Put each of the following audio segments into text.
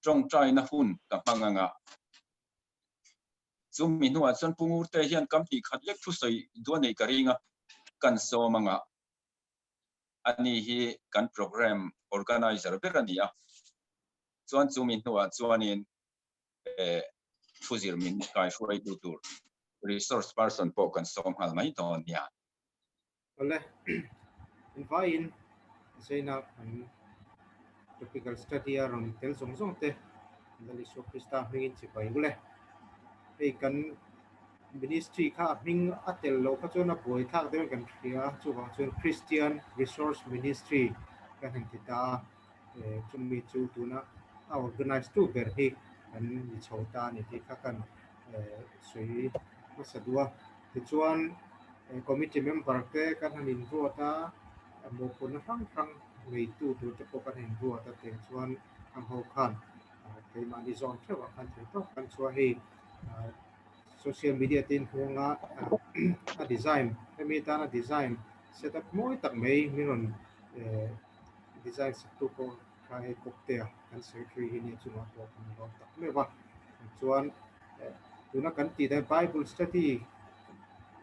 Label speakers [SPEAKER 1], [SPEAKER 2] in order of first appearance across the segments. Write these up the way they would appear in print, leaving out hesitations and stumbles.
[SPEAKER 1] Tawngtaina hun ka hmang ang a. Chumi hnuah chuan Pu Ngurte hian kam hnih khat lek thusawi duah nei ka ring a, kan sawm ang a. Ani hi kan programme organizer ber a ni a. Chuan chumi hnuah chuanin thuzir min kaihruaitu tur resource person pawh kan sawm nghal mai dawn nia.
[SPEAKER 2] Awle, invaiin Zaina kan topical study a rawn tel zawng zawng te Lal Isua Krista hmingin chibai ule. Hei kan ministry kha a hming a tel loh kha chuan a buai thlak deuhin kan hria a, chuvang chuan Christian Resource Ministry kan han ti ta a, chumi chu tuna a organize tu ber hi kan ni chho ta a ni tih kha kan sawi hmasa duh a. Tichuan committee member te kan han inruat a, mawhphurhna hrang hrang neitu tur te pawh kan han inruat a, tiang chuan ang ho khan keimahni zawn theuh ah khan thei tawk kan chhuah hei social media te inhung a, a design hemi atana design set up mawi tak mai min rawn design sak tu pawh kha hei kawptea kan secretary hi nia chungah pawh kan lawm tak meuh a, chuan Tuna kan tih dan Bible study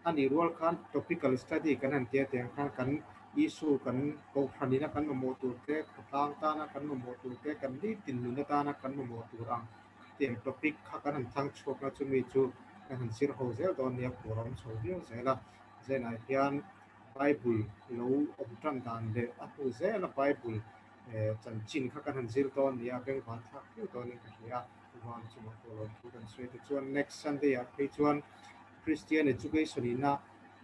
[SPEAKER 2] a nih rual khan topical study kan han tia tiang khan kan issue kan kohhran ina kan mamawh tur te, khawtlang tana kan mamawh tur te, kan nitin nun atana kan mamawh tur ang tiang topic kha kan han thlang chhuak na chumi chu kan han zir ho zel dawn nia phur a awm chho viau zel a. Zenah hian Bible lo awm tan dan leh a hnu zela Bible chanchin kha kan han zir dawn nia bengvar thlak viau dawnin ka hria a. Van chungah pawh lo thu kan sawi te chuan next Sunday ah phei chuan Christian Education ina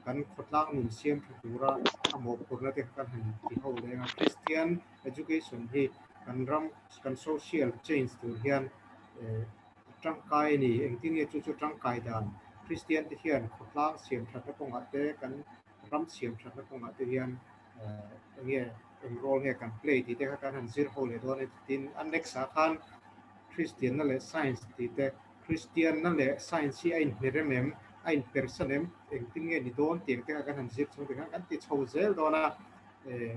[SPEAKER 2] kan khawtlang nun siam tha tura a mawhphurhna te kan han ti ho leng a. Christian Education hi kan ram kan social change tur hian a tangkai a ni. Engtin nge chu chu tangkai dan Christian te hian khawtlang siam thatna kawngah te kan ram siam thatna kawngah te hian eng nge eng role nge kan play tih te kha kan han zir ho leh dawn a ni. Tin a next ah khan Kristianna leh Science tih te, Kristianna leh Science hi a inhmerem em, a inpersan em, engtin nge ni dawn tih ang te kha kan han zir chho te khan kan ti chho zel dawn a, eh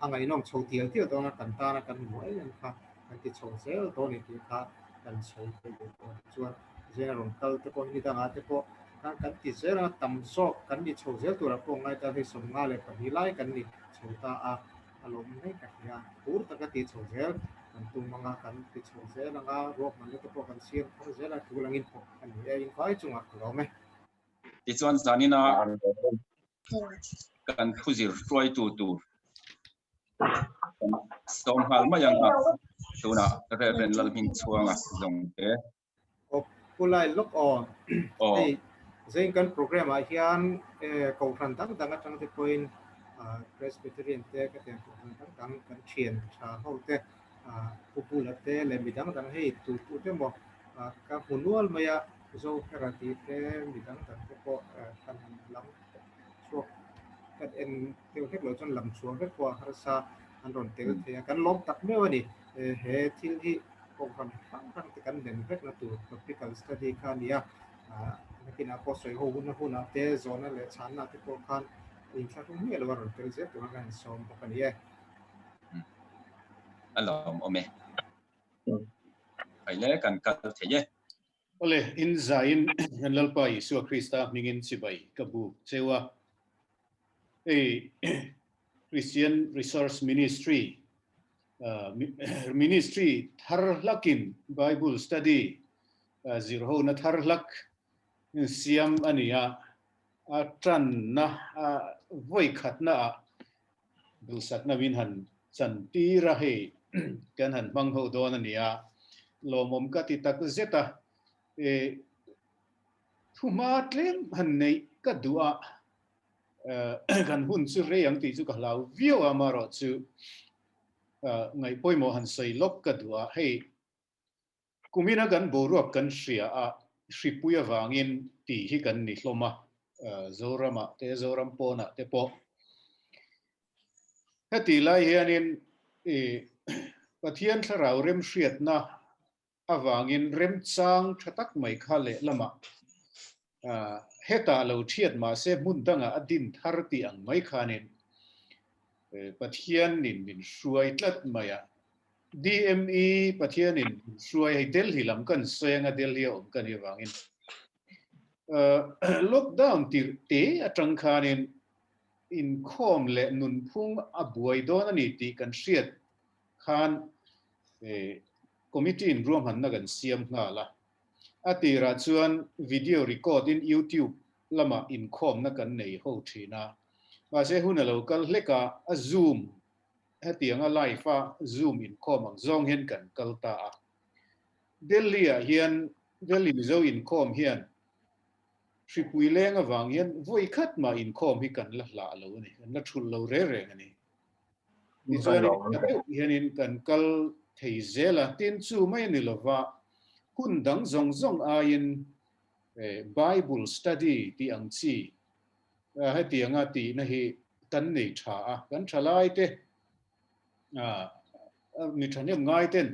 [SPEAKER 2] a ngaihnawm chho tial tial dawn a, kan tana kan hmuh em em kha kan ti chho zel dawn ni tih kha kan sawi thei ve dawn a. Chuan zela rawn kal te pawh hi nidangah te pawh khan kan ti zel a, tam zawk kan ni chho zel turah pawh ngai ta hei 52 lai kan ni chho ta a. A lawm mai ka hria. Phur taka ti chho zel kan tum anga kan ti chho zel anga ruahmanna te pawh kan siam thar zel a tul angin pawh a ni e inkhai chungah ka lawm e.
[SPEAKER 1] Tichuan zanina kan thuzir hruaitu tur kan sawm nghal mai anga tunah Rev. Lalhmingchhuanga zawng te
[SPEAKER 2] Aw Pu Lai lawk aw. Hei zain kan program ah hian kohhran dang dang atang te pawhin Presbyterian te ka tiang kohhran dang dang kan thian tha ho te Pu Bula te leh mi dang dang hei tu tu te maw ka hmu nual mai a Zohera tih te mi dang dang te pawh kan han lam chhuak kan en deuh hlek loh chuan lam chhuah vek pawh a harsa an rawn tel thei a kan lawm tak meuh a ni. He thil hi Kohhran hrang hrang te kan len vekna tur topical study kha a ni a, nakinah pawh sawi ho hunna hunah te zawhna leh chhanna te pawh khan inthlahrung miah lo a rawn tel zel tura kan insawm bawk a ni e.
[SPEAKER 1] A lawm awm e. Hei le kan kal thei e.
[SPEAKER 3] Awle, in zaiin kan Lalpa Isua Krista hmingin chibai ka buk cheu a. Hei Christian Resource Ministry Ministry thar hlakin Bible study zirhona thar hlak siam a ni a, a tanna vawi khatna ah duhsakna min han chan tir a, hei kan han hmang ho dawn a ni a, lawmawm ka ti tak zet a, Thuhma tlem han neih ka duh a, kan hun chu rei ang tih chu ka hlau viau a, amaherawh chu ngaih pawimawh han sawi lawk ka duh a, hei kumina kan boruak kan hria a, hripui avangin tih hi kan ni hlawm a, Zoramah te Zoram pawnah te pawh. Hetih lai hianin Pathian thlarau remhriatna avangin remchang tha tak mai kha lehlamah hetah lo thiat mahse hmun dangah a din thar tih ang mai khanin Pathianin min hruai tlat mai a. DME Pathianin min hruai hei Delhi lam kan sawi anga Delhi a awm ka nih avangin lockdown tirh te atang khanin inkhawm leh nunphung a buai dawn a ni tih kan hriat khan committee in ruahmanna kan siam nghal a. A tirah chuan video record in YouTube lamah inkhawmna kan nei ho thin a. Mahse hun a lo kal hlek a, a zoom hetianga live a zoom inkhawm ang zawng hian kan kal ta a. Delhi ah hian Delhi Mizo inkhawm hian hripui leng avang hian vawi khat mah inkhawm hi kan la hlah lo a ni, kan la thulh lo reng reng a ni. Tichuan tha deuh hianin kan kal thei zel a, tin chu mai a ni lova hun dang zawng zawng aiin Bible study tih ang chi hetianga tihna hi kan nei tha a, kan thalai te mi thahnem ngai ten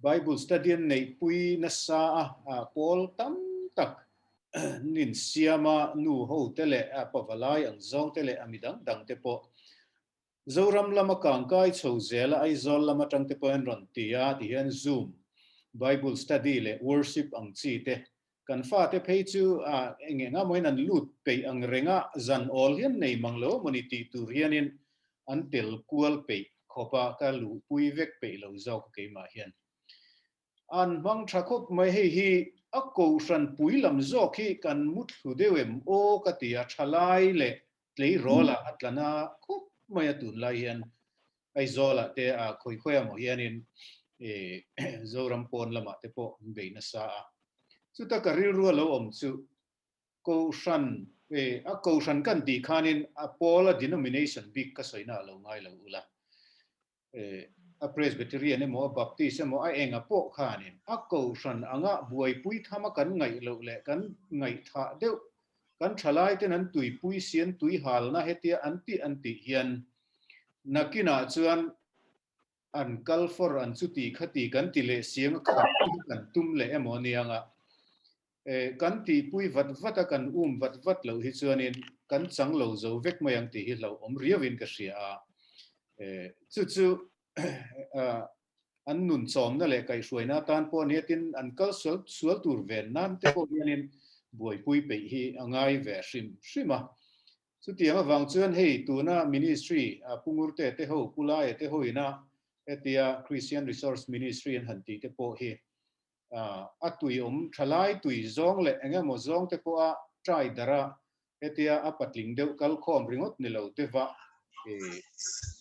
[SPEAKER 3] Bible study an neihpui nasa a, pawl tam tak nin siama nu ho te leh pavalai ang zawng te leh a mi dang dang te pawh Zoram lama kangkai chho zela Aizawl lam atang te pawh an rawn ti a ti hian Zoom Bible study leh worship ang chi te kan fate phei chu eng eng amawiin an lut peih ang renga zan awl hian nei mang lo amawni tih tur hianin an tel kual peih khawp a ka luhpui vek peih lo zawk keimah hian. An hmang tha khawp mai hei hi a kohhran pui lam zawk hi kan mu thlu deuh em aw ka ti a thalai leh tleirawl ah a tla na khawp mai a tunlai hian Aizawl ah te a khawi khawi amaw hianin Zoram pawn lamah te pawh an bei nasa a chuta ka rilru a lo awm chu kohhran a kohhran kan tih khanin a pawl a denomination bik ka sawina a lo ngai lo ula. a Presbyterian emaw, a Baptist emaw, a enga pawh khanin a kohhran anga buaipui thama kan ngaih loh leh kan ngaihthah deuh, kan thalaiten an tuipui si, an tuihalna hetia an tih an tih hian nakinah chuan an kal fawr, an chuti khati kan ti leh si anga khat kan tum leh emaw anianga kan tihpui vat vat a, kan um vat vat loh hi chuanin kan chang lo zo vek mai ang tih hi hlauhawm riauin ka hria a. Chu chu an nun chawmna leh kaihhruaina atan pawh nia tin an kal sual sual tur ven nan te pawh hianin buaipui peih hi a ngai ve hrim hrim a. Chutiang avang chuan hei tuna ministry Pungurte te ho, Pulaia te hoina hetia Christian Resource Ministry an han tih te pawh hi a tui awm thalai tui zawng leh eng emaw zawng te pawh a try darh a, hetia a patling deuh kal khawm ringawt ni lo deuh a,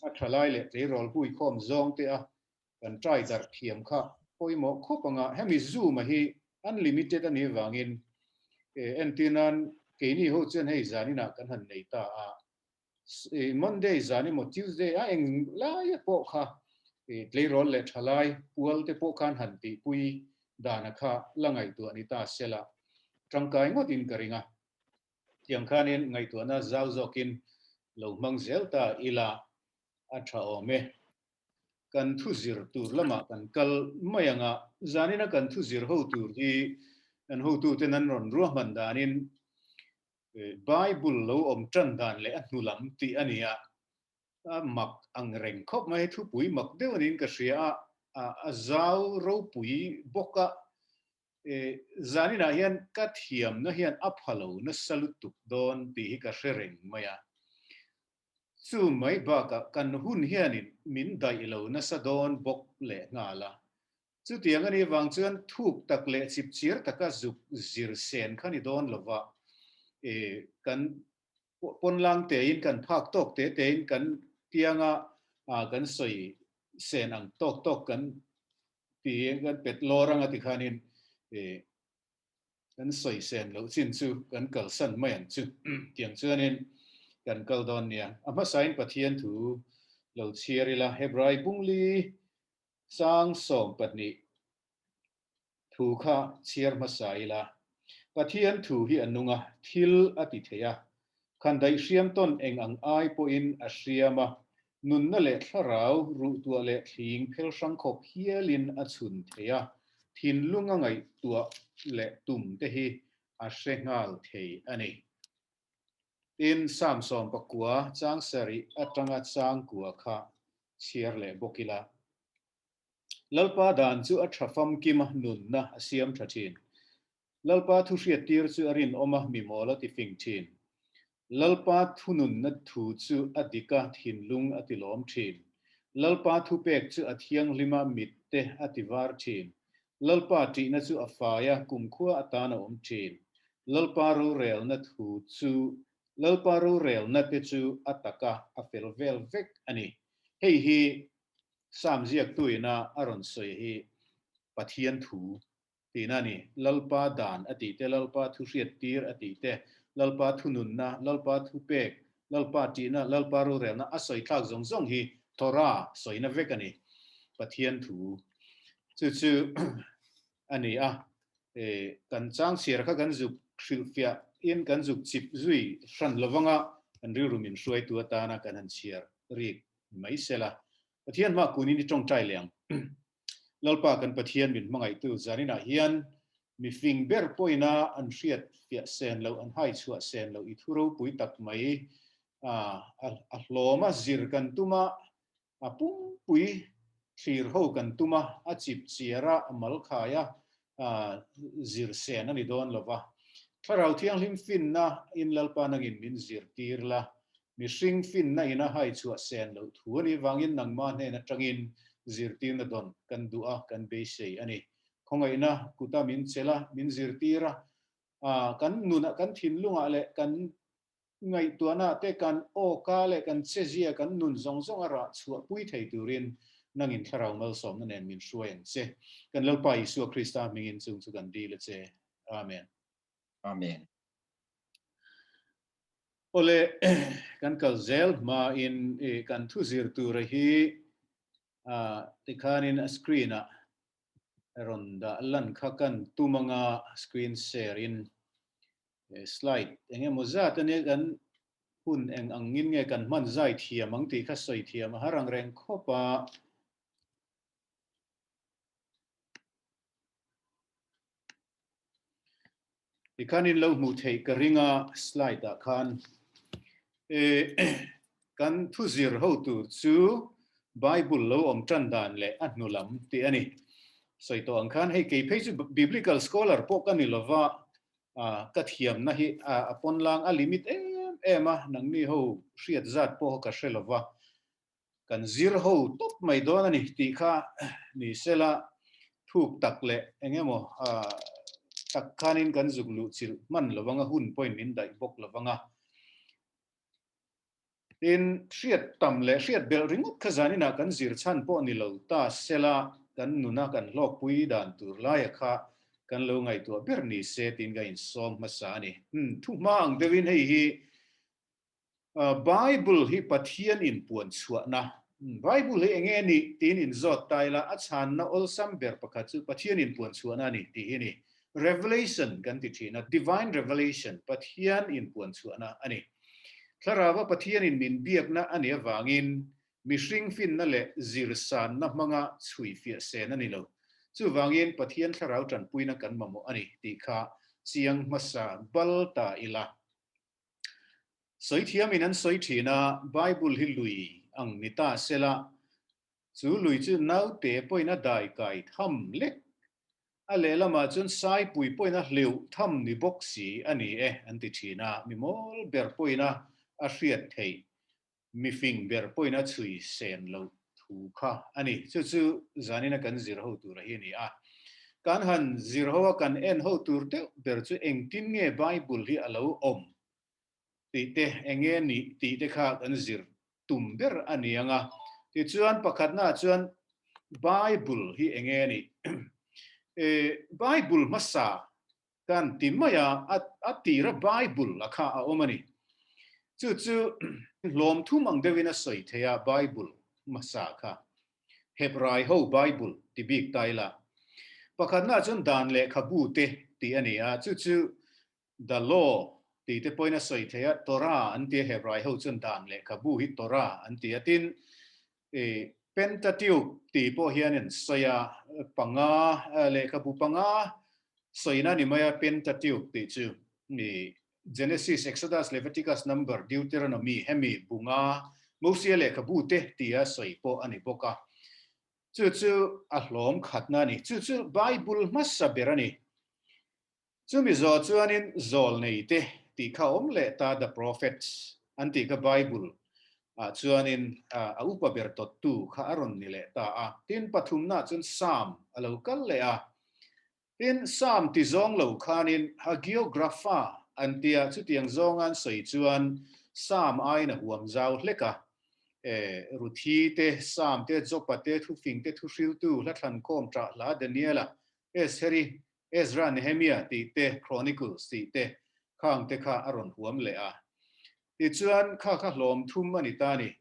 [SPEAKER 3] a thalai leh tleirawl hui khawm zawng te a kan try darh thiam kha pawimawh khawp ang a, hemi zoom a hi unlimited a nih avangin entir nan keini ho chuan hei zaninah kan han nei ta a, Monday zan emaw Tuesday a eng lai pawh kha tleirawl leh thalai pual te pawh khan han tihpui dana kha la ngaihtuah ni ta sela tangkai ngawtin ka ring a. Tiang khanin ngaihtuahna zau zawkin lo hmang zel ta ila a tha awm e. Kan thu zir tur lamah kan kal mai ang a, zanina kan thu zir ho tur hi kan hotuten an rawn ruahman danin Bible lo awm tan dan leh a hnu lam tih a ni a, a mak ang reng khawp mai, thupui mak deuh aniin ka hria a, a zau ropui bawk a, zaninah hian ka thiamna hian a pha lo nasa lutuk dawn tih hi ka hre reng mai a, chu mai bakah kan hun hianin min daih lo nasa dawn bawk leh nghal a, Chutiang a nih vang chuan thuk tak leh chipchir taka zuk zir sen kha ni dawn lova, kan pawnlang tein kan phak tawk te tein kan tianga kan sawi sen ang tawk tawk kan ti kan pet lawr anga tikhanin kan sawi sen loh chin chu kan kalsan mai ang chu. Tiang chuanin kan kal dawn nia. A hmasain Pathian thu lo chhiar ila, Hebrai bungli Chang 12 thu kha chhiar hmasa ila, Pathian thu hi a nung a, thil a ti thei a, khandaih hriam tawn eng ang ai pawhin a hriam a, nunna leh thlarau ruhtuah leh thling phel hrang khawp hialin a chhun thei a, thinlung a ngaihtuah leh tum te hi a hre nghal thei a ni. Tin, Psalm 19 chang sarih atanga chang kua kha chhiar leh bawk ila. Lalpa dan chu a tha famkim a, nunna a siam tha thin. Lalpa thu hriattir chu a rinawm a, mi mawl a ti fing thin. Lalpa thununna thu chu a dik a, thinlung a ti lawm thin. Lalpa thupek chu a thianghlim a, mitte a ti var thin. Lalpa ṭihna chu a fai a, kumkhua atan a awm thin. Lalpa rorelna thu chu Lalpa rorelna te chu a tak a, a fel vel vek a ni. Hei hi Psalm ziaktuina a rawn sawi hi Pathian thu tihna a ni. Lalpa dan a tih te, Lalpa thu hriattir a tih te, Lalpa thununna, Lalpa thupek, Lalpa ṭihna, Lalpa rorelna a sawi thlak zawng zawng hi Torah sawina vek a ni. Pathian thu chu chu a ni a. Kan chang chhiar kha kan zuk hrilhfiah in kan zuk chip zui hran lovanga kan rilru min hruaitu atana kan han chhiar rik mai sela. Pathian hma kunin i tawngtai leh ang. Lalpa kan Pathian min hmangaihtu zaninah hian mifing ber pawina an hriat fiah sen loh, an hai chhuah sen loh i thu ropui tak mai a hlawm a, zir kan tum a, a pumpui thlir ho kan tum a, a chip chiar a, a mal khai a, zir sen a ni dawn lo va. Thlarau Thianghlim finna in Lalpa nangin min zirtir la, mihring finna ina hai chhuah sen loh thu a nih vangin nangmah hnen atangin zirtirna dawn kan duh a, kan beisei a ni. Khawngaihna kuta min chelh a, min zirtir a, kan nunah, kan thinlungah leh kan Ngaihtuahna te kan awka leh kan chezia kan nun zawng zawng a rah chhuah pui thei turin nangin Thlarau malsawmna nen min hruai ang che. Kan Lalpa Isua Krista hmingin chung chu kan dil a che. Amen.
[SPEAKER 1] Amen.
[SPEAKER 3] Awle, kan kal zel hmain kan thu zir tura hi tikhanin a screen ah rawn dah lan kha kan tum anga screen share in Slide eng emaw zat a nia kan hun eng angin nge kan hman zai thiam ang tih kha sawi thiam a har ang reng khawp a. Tikhanin lo hmuh theih ka ring a slide ah khan. Kan thu zir ho tur chu Bible lo awm tan dan leh a hnu lam tih a ni. Sawi tawh ang khan hei kei phei chu biblical scholar pawh ka ni lova ka thiamna hi a pawn lang a limit em em a, nangni ho hriat zat pawh ka hre lova, kan zir ho tawp mai dawn a ni tih kha ni sela thuk tak leh eng emaw tak khanin kan zuk luh chilh hman lovanga hun pawhin min daih bawk lovanga. Tin, hriat tam leh hriat belh ringawt kha zaninah kan zir chhan pawh ni lo ta sela kan nuna kan hlawkpui dan tur laia kha kan lo ngaihtuah ber ni se tiin ka insawm hmasa a ni. Thu hma ang deuhin hei hi Bible hi Pathian inpuan chhuahna, Bible hi enge a nih tiin inzawt ta ila a chhanna awlsam ber pakhat chu Pathian inpuan chhuahna a ni tih hi a ni. Revelation kan ti thin a, Divine Revelation, Pathian inpuan chhuahna a ni. Thlarauva Pathianin min biakna a nih avangin mihring finna leh zirsanna hmanga chhui fiah sen a ni lo. Chuvangin Pathian thlarau tanpuina kan mamawh a ni tih kha chiang hmasa bal ta ila. Sawi thiamin an sawi thin a, Bible hi lui ang ni ta sela, Chu lui chu naute pawhin a dai kai tham lek. A lehlamah chuan Saipui pawhin a hleuh tham ni bawk si a ni e an ti thin a, mi mawl ber pawhin a a hriat theih, mi fing ber pawhin a chhui sen loh thu kha a ni. Chu chu zanina kan zir ho tur a hi a ni a. Kan han zir ho a kan en ho tur deuh ber chu engtin nge Bible hi a lo awm tih te eng nge nih tih te kha kan zir tum ber a ni ang a. Tichuan pakhatnaah chuan Bible hi eng nge nih? Bible hmasa kan ti mai a, a tira Bible a kha a awm a ni. Chu chu hlawm thum ang deuhin a sawi thei a Bible hmasa kha. Hebrai ho Bible ti bik ta ila. Pakhatnaah chuan dan lehkhabu te tih a ni a, chu chu The Law tih te pawhin a sawi thei a, Torah an ti a, Hebrai ho chuan dan lehkhabu hi Torah an ti a, tin Pentateuch tih pawh hian an sawi a, panga lehkhabu panga sawina a ni mai a, Pentateuch tih chu Genesis, Exodus, Leviticus, Number, Deuteronomy hemi bunga Mosia lehkhabu te tia sawi pawh a ni bawk a. Chu chu a hlawm khatna a ni. Chu chu Bible hmasa ber a ni. Chumi zawh chuanin Zawlnei te tih kha awm leh ta The Prophets an tih kha Bible ah chuanin a upa ber tawttu kha a rawn ni leh ta a. Tin, pathumnaah chuan Psalm a lo kal leh a. Tin, Psalm ti zawng lo khanin Hagiographa an tia chutiang zawnga an sawi chuan Psalm aiin a huam zau hlek a. Ruthi te, Psalm te, Jopa te, Thufing te, Thuhriltu, Hlathlankhawm, Ṭahhla, Daniela, Esheri, Ezra, Nehemia tih te, Chronicles tih te, khang te kha a rawn huam leh a. Tichuan, kha kha hlawm thum a ni ta a ni.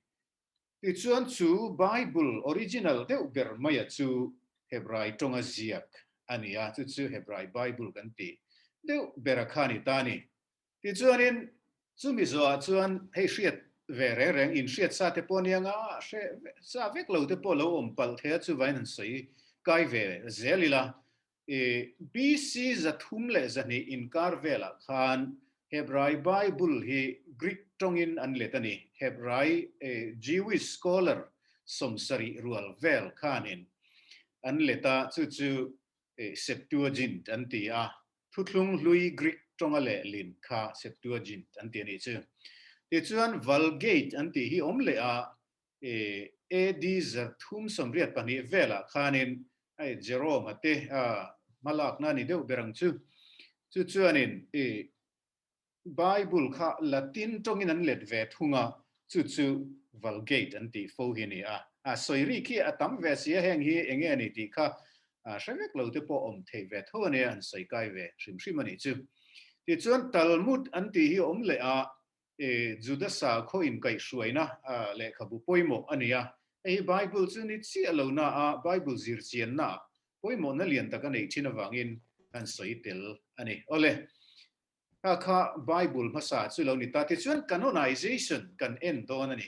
[SPEAKER 3] Tichuan, chu Bible original deuh ber maia chu Hebrai tawnga ziak a ni a, chu chu Hebrai Bible kan tih deuh bera kha a ni ta a ni. Tichuanin, chumi zawhah chuan hei hriat ve reng reng, inhriat sa te pawh nia nga hre sa vek lo te pawh lo awm palh thei a, chuvangin han sawi kai ve zel ila. I BC 302 inkar velah khan Hebrai Bible hi Greek tawngin an let a ni. Hebrai Jewish scholar 70 rual vel khanin an let a, chu chu Septuagint an ti a, Thuthlung hlui Greek tawnga lehlin kha Septuagint an ti a nih chu. Tichuan Vulgate an tih hi awm leh a, AD 382 velah khanin hei Jerome-a te hmalakna a ni deuh ber ang chu. Chu chuanin Bible kha Latin tawngin an let ve thung a, chu chu Vulgate an tih fo hi a ni a. A sawi rik hi a tam ve si a, heng hi eng nge a ni tih kha hre vek lo te pawh awm theih ve tho a nia, an sawi kai ve hrim hrim a nih chu. Tichuan Talmud an tih hi a awm leh a, Juda sakhaw inkaihhruaina lehkhabu pawimawh a ni a. Hei hi Bible chu ni chiah lo na a, Bible zirchianna pawimawhna lian tak a neih thin avangin an sawi tel a ni. Awle, Kha kha Bible hmasa chu lo ni ta. Tichuan canonization kan en dawn a ni.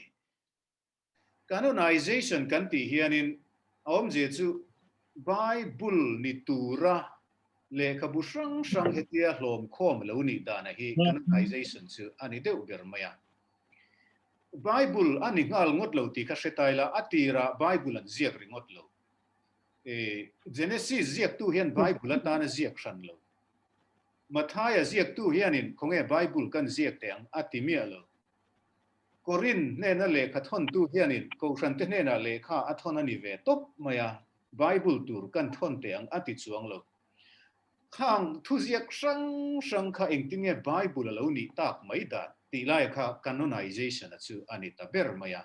[SPEAKER 3] Canonization kan tih hianin a awmzia chu Bible ni tura lehkhabu hrang hrang hetia hlawm khawm lo nih dana hi canonization chu a ni deuh ber mai a. Bible a ni nghal ngawt lo tih kha hre tai la, a tirah Bible an ziak ringawt lo. Genesis ziaktu hian Bible atana ziak hran lo. Mathaia ziaktu hianin khawnge Bible kan ziak teh ang a ti miah lo. Korin hnena lehkha thawntu hianin Kohhrante hnenah lehkha a thawn a ni ve tawp mai a, Bible tur kan thawn teh ang a ti chuang lo. Khang thuziak hrang hrang kha engtin nge Bible a lo nih tak mai dan tih laia kha canonization a chu a ni ta ber mai a.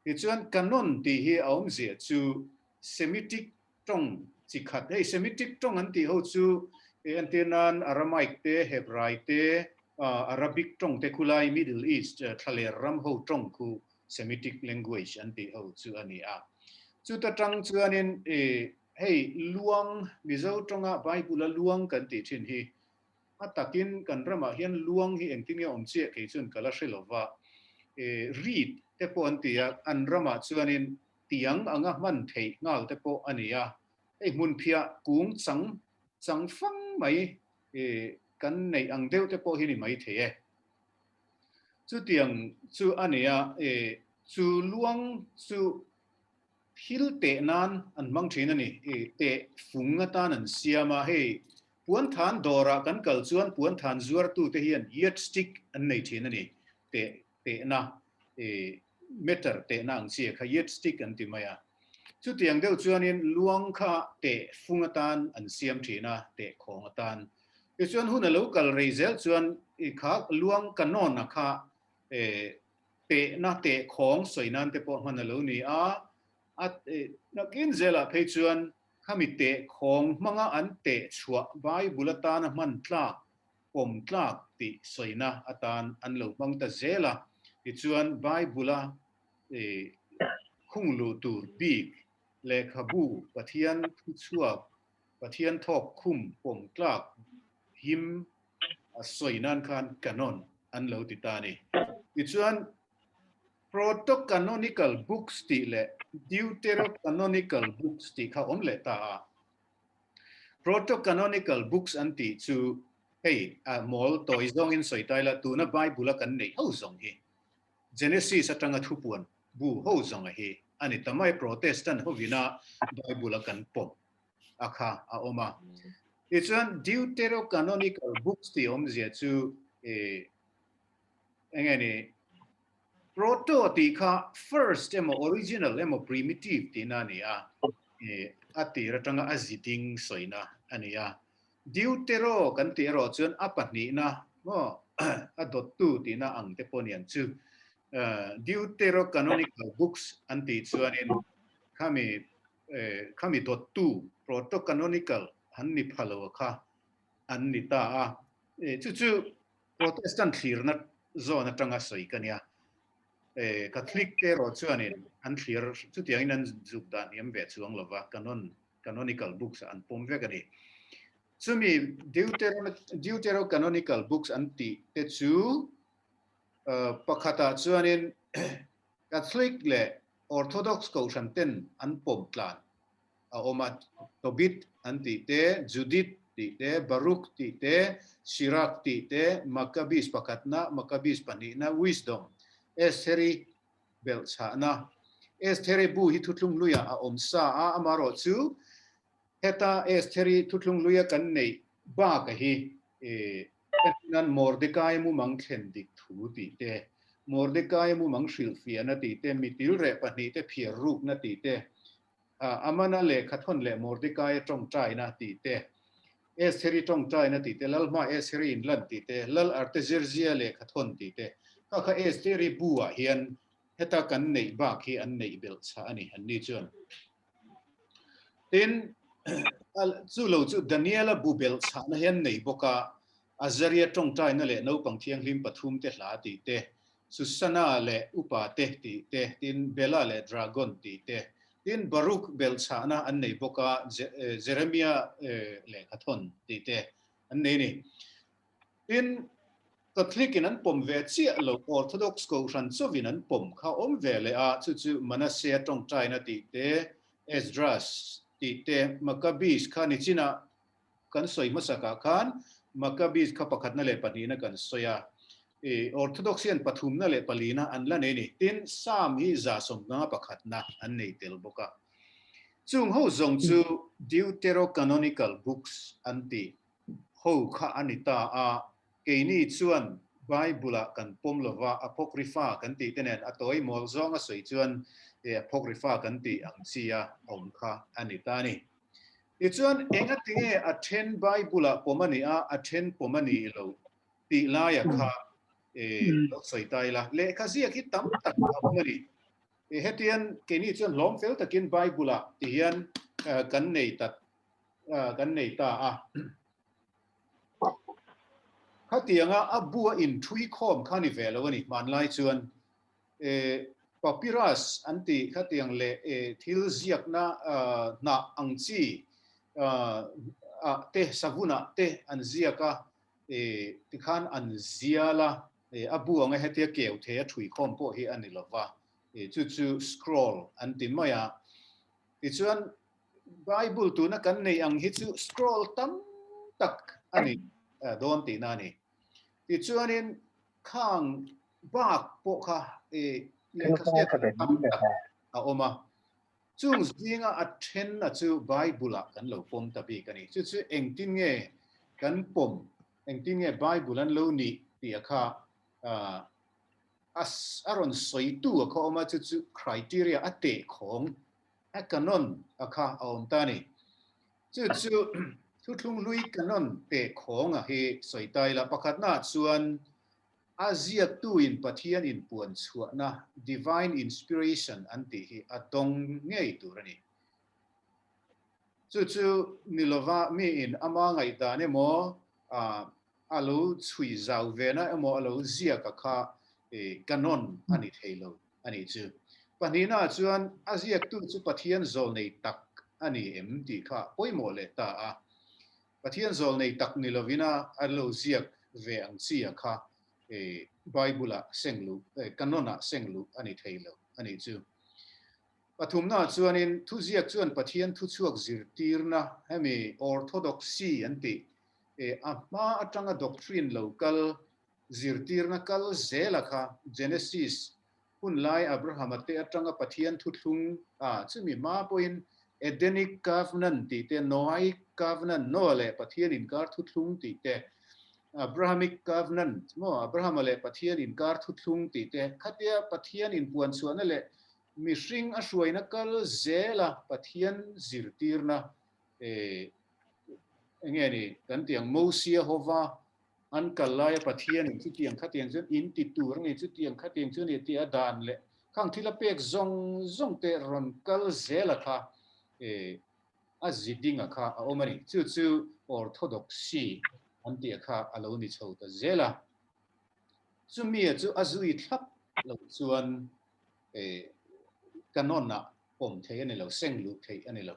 [SPEAKER 3] Tichuan canon tih hi a awmzia chu Semitic tawng chi khat. Hei Semitic tawng an tih ho chu entir nan Aramaic te, Hebrai te, Arabic tawng te khulai Middle East thlaler ram ho tawng khu Semitic language an tih ho chu a ni a. Chuta tang chuanin hei luang Mizo tawnga Bible a luang kan tih thin hi a takin kan ramah hian luang hi engtin nge awm chiah kei chuan ka la hre lova. Reed te pawh an ti a, an ramah chuanin Tiang anga hman theih nghal te pawh a ni a, hei hmunphiah kung chang chang fang mai kan neih ang deuh te pawh hi ni mai thei e. Chutiang chu a ni a, chu luang chu thil teh nan an hmang thin a ni, teh fung atan an siam a, hei puanthan dawrah kan kal chuan puanthan zuartute hian yardstick an nei thin a ni, teh tehna meter tehna ang chi kha yardstick an ti mai a. Chutiang deuh chuanin luang kha teh fung atan an siam thin a, teh khawng atan. Tichuan hun a lo kal rei zel chuan i kha luang ka nawn a kha tehna teh khawng sawi nan te pawh hman a lo ni a. A nakin zelah phei chuan khami teh khawng hmanga an teh chhuah Bible atana hman tlak pawm tlak tih sawina atan an lo hmang ta zel a, tichuan Bible-a khung luh tur bik lehkhabu Pathian thuchhuak, Pathian thawk khum pawm tlak him a sawi nan khan canon an lo ti ta a ni. Tichuan Proto-canonical books tih leh Deuterocanonical books tih kha awm leh ta a. Proto-canonical books an tih chu hei a mawl tawi zawngin sawi tai la, tuna Bible a kan neih ho zawng hi Genesis atanga thupuan bu ho zawng a hi. a ni ta mai Protestant hovina Bible a kan pawm a kha a awm a. Tichuan Deuterocanonical books tih awmzia chu eng nge ni Proto tih kha first emaw original emaw primitive tihna a ni a, a tir atanga a ziding sawina a ni a. Deutero kan tih erawh chuan a pahnihna maw a dawttu tihna ang te pawh niang chu. Deuterocanonical books an tih chuanin khami khami dawttu protocanonical an ni pha lo kha an ni ta a. Chu chu Protestant thlirna zawn atanga sawi ka nia. Catholic te erawh chuanin an thlir chutiangin an zuk dan hiam ve chuang lova, canon, canonical books ah an pawm vek a ni. Chumi Deuterocanonical books an tih te chu pakhatah chuanin Catholic leh Orthodox kohhran ten an pawm tlan a awm a, Tobit an tih te, Judith tih te, Baruch tih te, Sirach tih te, Maccabees pakhatna, Maccabees pahnihna, Wisdom, Estheri belhchhahna. Estheri bu hi thuthlung luiah a awm sa a, amaherawh chu heta Estheri thuthlung luia kan neih baka hi entirnan Mordecai mumang thlen dik thu tih te, Mordecai mumang hrilhfiahna tih te, mitilreh pahnihte phiar rukna tih te, Amana lehkhathawn leh Mordekaia tawngtaina tih te, Estheri tawngtaina tih te, Lalhma Estheri inlan tih te, Lal Artaxerxia lehkhathawn tih te, kha kha Estheri bu ah hian heta kan neih bak hi an neih belh chah a ni, an ni chuan. Tin, chu lo chu Daniela bu belh chahna hi an nei bawk a, Azaria tawngtaina leh naupang thianghlim pathum te hla tih te, Susanna leh upa te tih te, tin Bela leh Dragon tih te, tin Baruch belhchhahna an nei bawk a, Jeremia lehkhathawn tih te an nei a ni. Tin, Catholic in an pawm ve chiah lo, Orthodox Kohhran chauhin an pawm kha awm ve leh a, chu chu Manasseh tawngtaina tih te, Esdras tih te, Maccabees kha nichinah Kan sawi hmasakah khan Maccabees kha pakhatna leh pahnihna kan sawi a, i Orthodox hian pathumna leh palina an la nei a ni. Tin, Psalm hi 150 pakhatna an nei tel bawk a. Chung ho zawng chu Deuterocanonical books an tih ho kha a ni ta a, keini chuan Bible-ah kan pawm lo va, Apocrypha kan tih te nen a tawi mawl zawnga sawi chuan Apocrypha kan tih ang chi a awm kha a ni ta a ni. Tichuan, engatinge a then Bible-ah pawm a nih a, a then pawm a nih lo tih laia kha lo sawi ta ila. Lehkha ziak hi tam tak a awm a ni. Hetian keini chuan hlawm fel takin Bible-ah ti hian kan nei ta kan nei ta a. Khatianga a bua inthui khawm kha ni ve lo a ni hmanlai chuan. Papyrus an tih khatiang leh thil ziakna hnah ang chi ah te savunah te an ziak a, tikhan an zial a, a bu anga hetia keu thei a thui khawm pawh hi a ni lova, chu chu scroll an ti mai a. Tichuan Bible tuna kan neih ang hi chu scroll tam tak a ni dawn tihna a ni. Tichuanin Khang bak pawh kha i lehkha ziak tam tak a awm a, chung zinga a then a chu Bible-ah kan lo pawm ta bik a ni. Chu chu engtin nge kan pawm, engtin nge Bible an lo nih tih a kha a rawn sawitu a kha awm a, chu chu criteria a tehkhawng a canon a kha a awm ta a ni. Chu chu thuthlung hlui canon teh khawng a hi sawi ta ila, pakhatna ah chuan a ziaktu in Pathian inpuan chhuahna, divine inspiration, an tih hi a dawng ngei tur a ni. Chu chu ni lova mi in ama ngaihdan emaw a lo chhui zau vena emaw a lo ziak a kha canon a ni thei lo a nih chu. Pahnihna ah chuan a ziaktu chu Pathian zawlnei tak a ni em tih kha pawimawh leh ta a. Pathian zawlnei tak ni lovin a a lo ziak ve ang chi a kha Bible ah seng luh, canon ah seng luh a ni thei lo a nih chu. Pathumna ah chuanin thuziak chuan Pathian thuchhuak zirtirna hemi orthodoxy an tih a hma atanga doctrine lo kal zirtirna kal zela kha Genesis. Hun lai Abrahama te atanga Pathian thuthlung a, chumi hma pawhin Edenic Covenant tih te, Noahic Covenant, Noah leh Pathian inkar thuthlung tih te, Abrahamic Covenant, maw, Abrahama leh Pathian inkar thuthlung tih te, khatia Pathian inpuanchhuahna leh mihring a hruaina kal zela Pathian zirtirna eh enge ni kan tih ang Mosia hova An kal laia Pathianin chutiang khatiang chuan in ti tur a ni, chutiang khatiang chu a ni tih a dan leh khang thil a pek zawng zawng te rawn kal zel a kha a zi ding a kha a awm a ni. Chu chu Orthodoxy an tih a kha a lo ni chho ta zel a. Chumia chu a zui thlap lo chuan canon ah pawm theih a ni lo, seng luh theih a ni lo.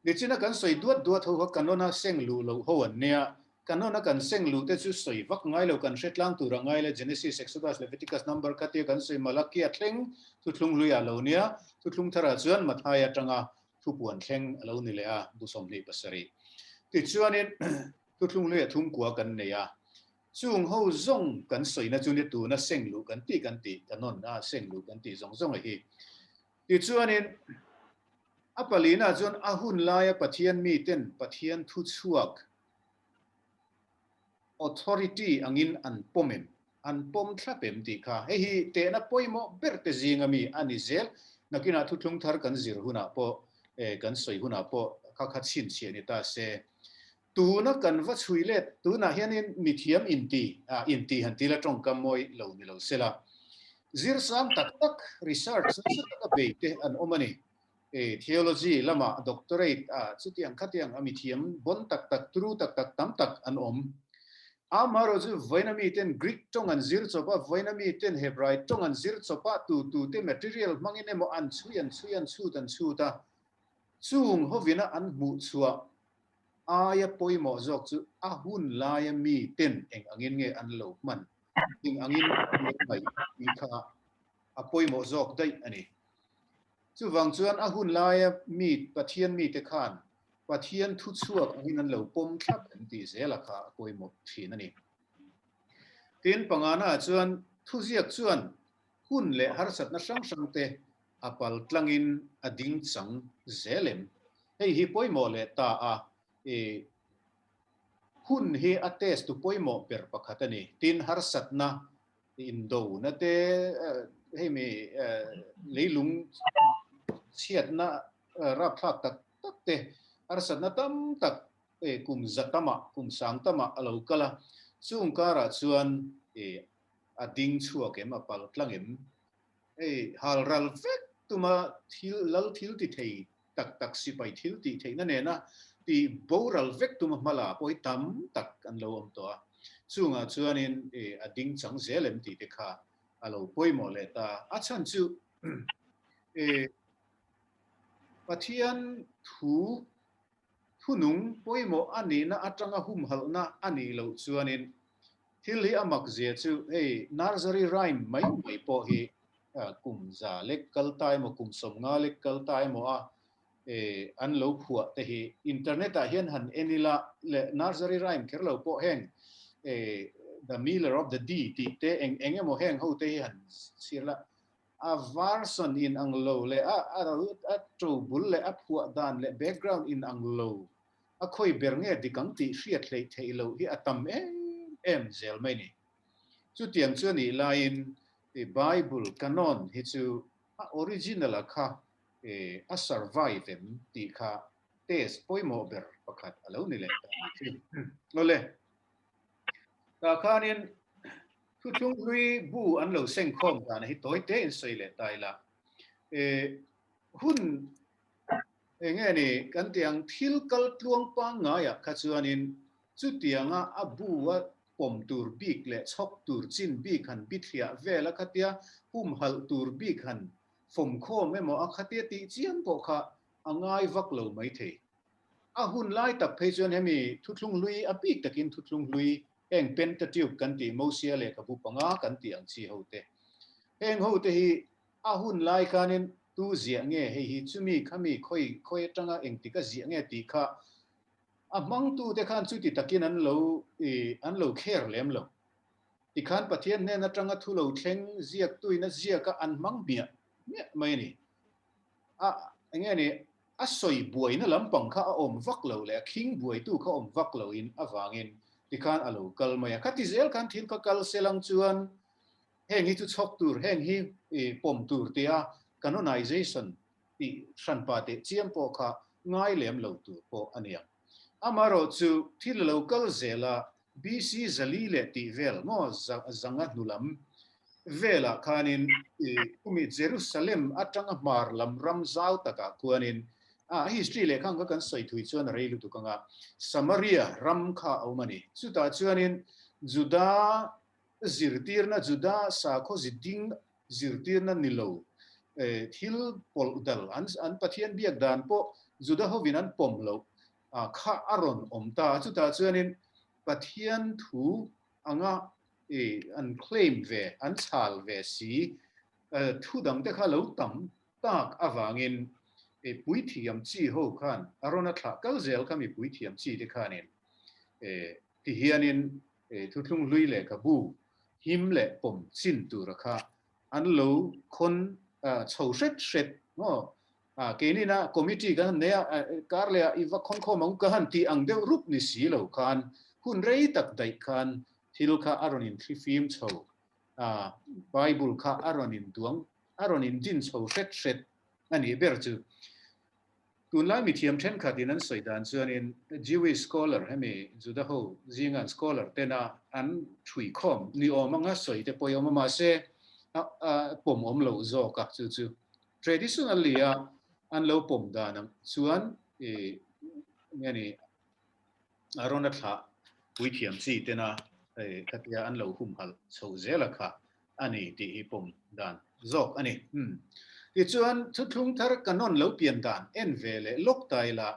[SPEAKER 3] Nichina kan sawi duat duat ho kha canon a seng luh loh ho an nia. Canon a kan seng luh te chu sawi vak ngai lo, kan hre tlang tur a ngai le. Genesis, Exodus, Leviticus number kha tia kan sawi Malakia thleng thuthlung hlui ah lo nia. Thuthlung thar ah chuan Mathai atanga thupuan thleng a lo ni leh a, bu 27. Tichuanin thuthlung hlui a thum kua kan nei a. Chung ho zawng kan sawina chu ni tuna seng luh kan tih kan tih canon a seng luh kan tih zawng zawng a hi. Tichuanin A palina chuan a hun laia Pathian miten Pathian thuchhuak, authority, angin an pawm em? An pawm thlap em tih kha hei hi tehna pawimawh ber te zinga mi a ni zel. Nakinah thuthlung thar kan zir hunah pawh, kan sawi hunah pawh kha kha chhinchhiah ni ta se. Tuna kan va chhui let, tunah hianin mithiam inti, inti han tila tawngkam mawi lo ni lo sela. Zirsang tak tak, research nasa taka bei te an awm a ni. Theology lama doctorate a chutiang khatiang a mithiam bon tak tak, turu tak tak tam tak an awm. Amaherawh chu vawiina miten Greek tawng an zir chawp a, vawiina miten Hebrai tawng an zir chawp a, tu tute material hmangin emaw an chhui an chhui an chhut an chhut a, chung hovina an hmuhchhuah Aia pawimawh zawk chu a hun laia mi ten eng angin nge an lo hman, eng angin an lo ngaih tih kha a pawimawh zawk daih a ni. Chuvang chuan a hun laia mi Pathian mite khan Pathian thuchhuak angin an lo pawm thlap em tih zela kha a pawimawh thin a ni. Tin, pangana ah chuan thuziak chuan hun leh harsatna hrang hrang te a pal tlangin a ding chang zel em? Hei hi pawimawh leh ta a, i hun hi a test tu pawimawh ber pakhat a ni. Tin, harsatna, indona te, hei mi leilung chhiatna rapthlak tak tak te, harsatna tam tak kum za tamah, kum sang tamah a lo kal a, chung karah chuan a ding chhuak em, a pal tlang em? Hei halral vek tuma thil lal thil ti thei tak tak sipai thil tih theihna nena ti boral vek tuma hmala pawh hi tam tak an lo awm tawh a. Chungah chuanin a ding chang zel em tih te kha a lo pawimawh leh ta. A chhan chu Pathian thu thunung pawimawh a nihna atanga humhalhna a nih loh chuanin thil hi a mak zia chu hei nursery rhyme mai mai pawh hi kum za lek kal ta emaw kum 50 lek kal ta emaw a an lo phuah te hi internet ah hian han en ila leh nursery rhyme kher lo pawh heng the miller of the dee tih te eng eng emaw heng ho te hi han chhiar la A version in ang lo leh a a to bul leh a phuah dan leh background in ang lo a khawi ber nge dik ang tih hriat hleih theih loh hi a tam em em zel mai ni. Chutiang chu a nih laiin Bible canon hi chu a original a kha a survive em tih kha test pawimawh ber pakhat a lo ni leh ta a ni chu. Awle. Tah khanin Thuthlung hlui bu an lo seng khawm dan hi tawi te in sawi leh ta ila. Hun eng nge ni kan tih ang thil kal tluang pangngaiah kha chuanin chutianga a bu a pawm tur bik leh chhawk tur chin bik han bithliah vel a khatia humhalh tur bik han fawm khawm emaw a khatia tih chiam pawh kha a ngai vak lo maithei. A hun lai tak phei chuan hemi thuthlung hlui a bik takin thuthlung hlui Heng Pentateuch kan tih Mosia lehkhabu panga kan tih ang chi ho te. Heng ho te hi a hun lai khanin tu ziah nge hei hi chumi khami khawi khawi atanga engtik a ziah nge tih kha a hmangtu te khan chuti takin an lo an lo kher lem lo. Tikhan Pathian hnen atanga thu lo thleng ziaktuin a ziak a an hmang hmiah hmiah mai a ni. A enge ni a sawi buaina lampang kha a awm vak lo leh a khing buaitu kha awm vak loin avangin tikhan a lo kal mai a. Khati zel khan thil kha kal selang chuan heng hi chu chhawk tur, heng hi pawm tur tia canonization tih hranpa teh chiam pawh kha ngai lem lo tur pawh a ni ang. Amaherawh chu thil a lo kal zel a, BC 400 leh tih vel maw zanga hnulam velah khanin kumi Jerusalem atanga hmar lam ram zau takah khuanin a history leh khang kha kan sawi thui chuan a rei lutuk anga Samaria ram kha a awm a ni. Chutah chuanin Juda zirtirna Juda sakhaw ziding zirtirna ni lo thil pawlh dal an an Pathian biak dan pawh Juda hovin an pawm loh kha a rawn awm ta. Chutah chuanin Pathian thu anga an claim ve, an chhal ve si thu dangte kha lo tam tak avangin puithiam chi ho khan a rawn a thlah kal zel kha mi puithiam chi te khanin tihianin Thuthlung hlui lehkhabu him leh pawm chin tura kha an lo khawn chho hret hret maw? Keinina committee kan han nei a, kar leh ah i va khawn khawm ang u ka han tih ang deuh rup ni si lo khan hun rei tak daih khan thil kha a rawn inthlifim chho, Bible kha a rawn induang, a rawn indin chho hret hret a nih ber chu. Tunlai mithiam thenkhatin an sawi dan chuanin Jewish scholar hemi Juda ho zinga an scholar tena an thui khawm ni awm anga sawi te pawh i awm a mahse a pawm awm lo zawk a chu chu traditionally a an lo pawm dan ang chuan i nge ni a rawn a thlah puithiam chi tena khatia an lo humhalh chho zel a kha a ni tih hi pawm dan zawk a ni. Umm. Tichuan, thuthlung thar canon lo pian dan en ve leh lawk ta ila,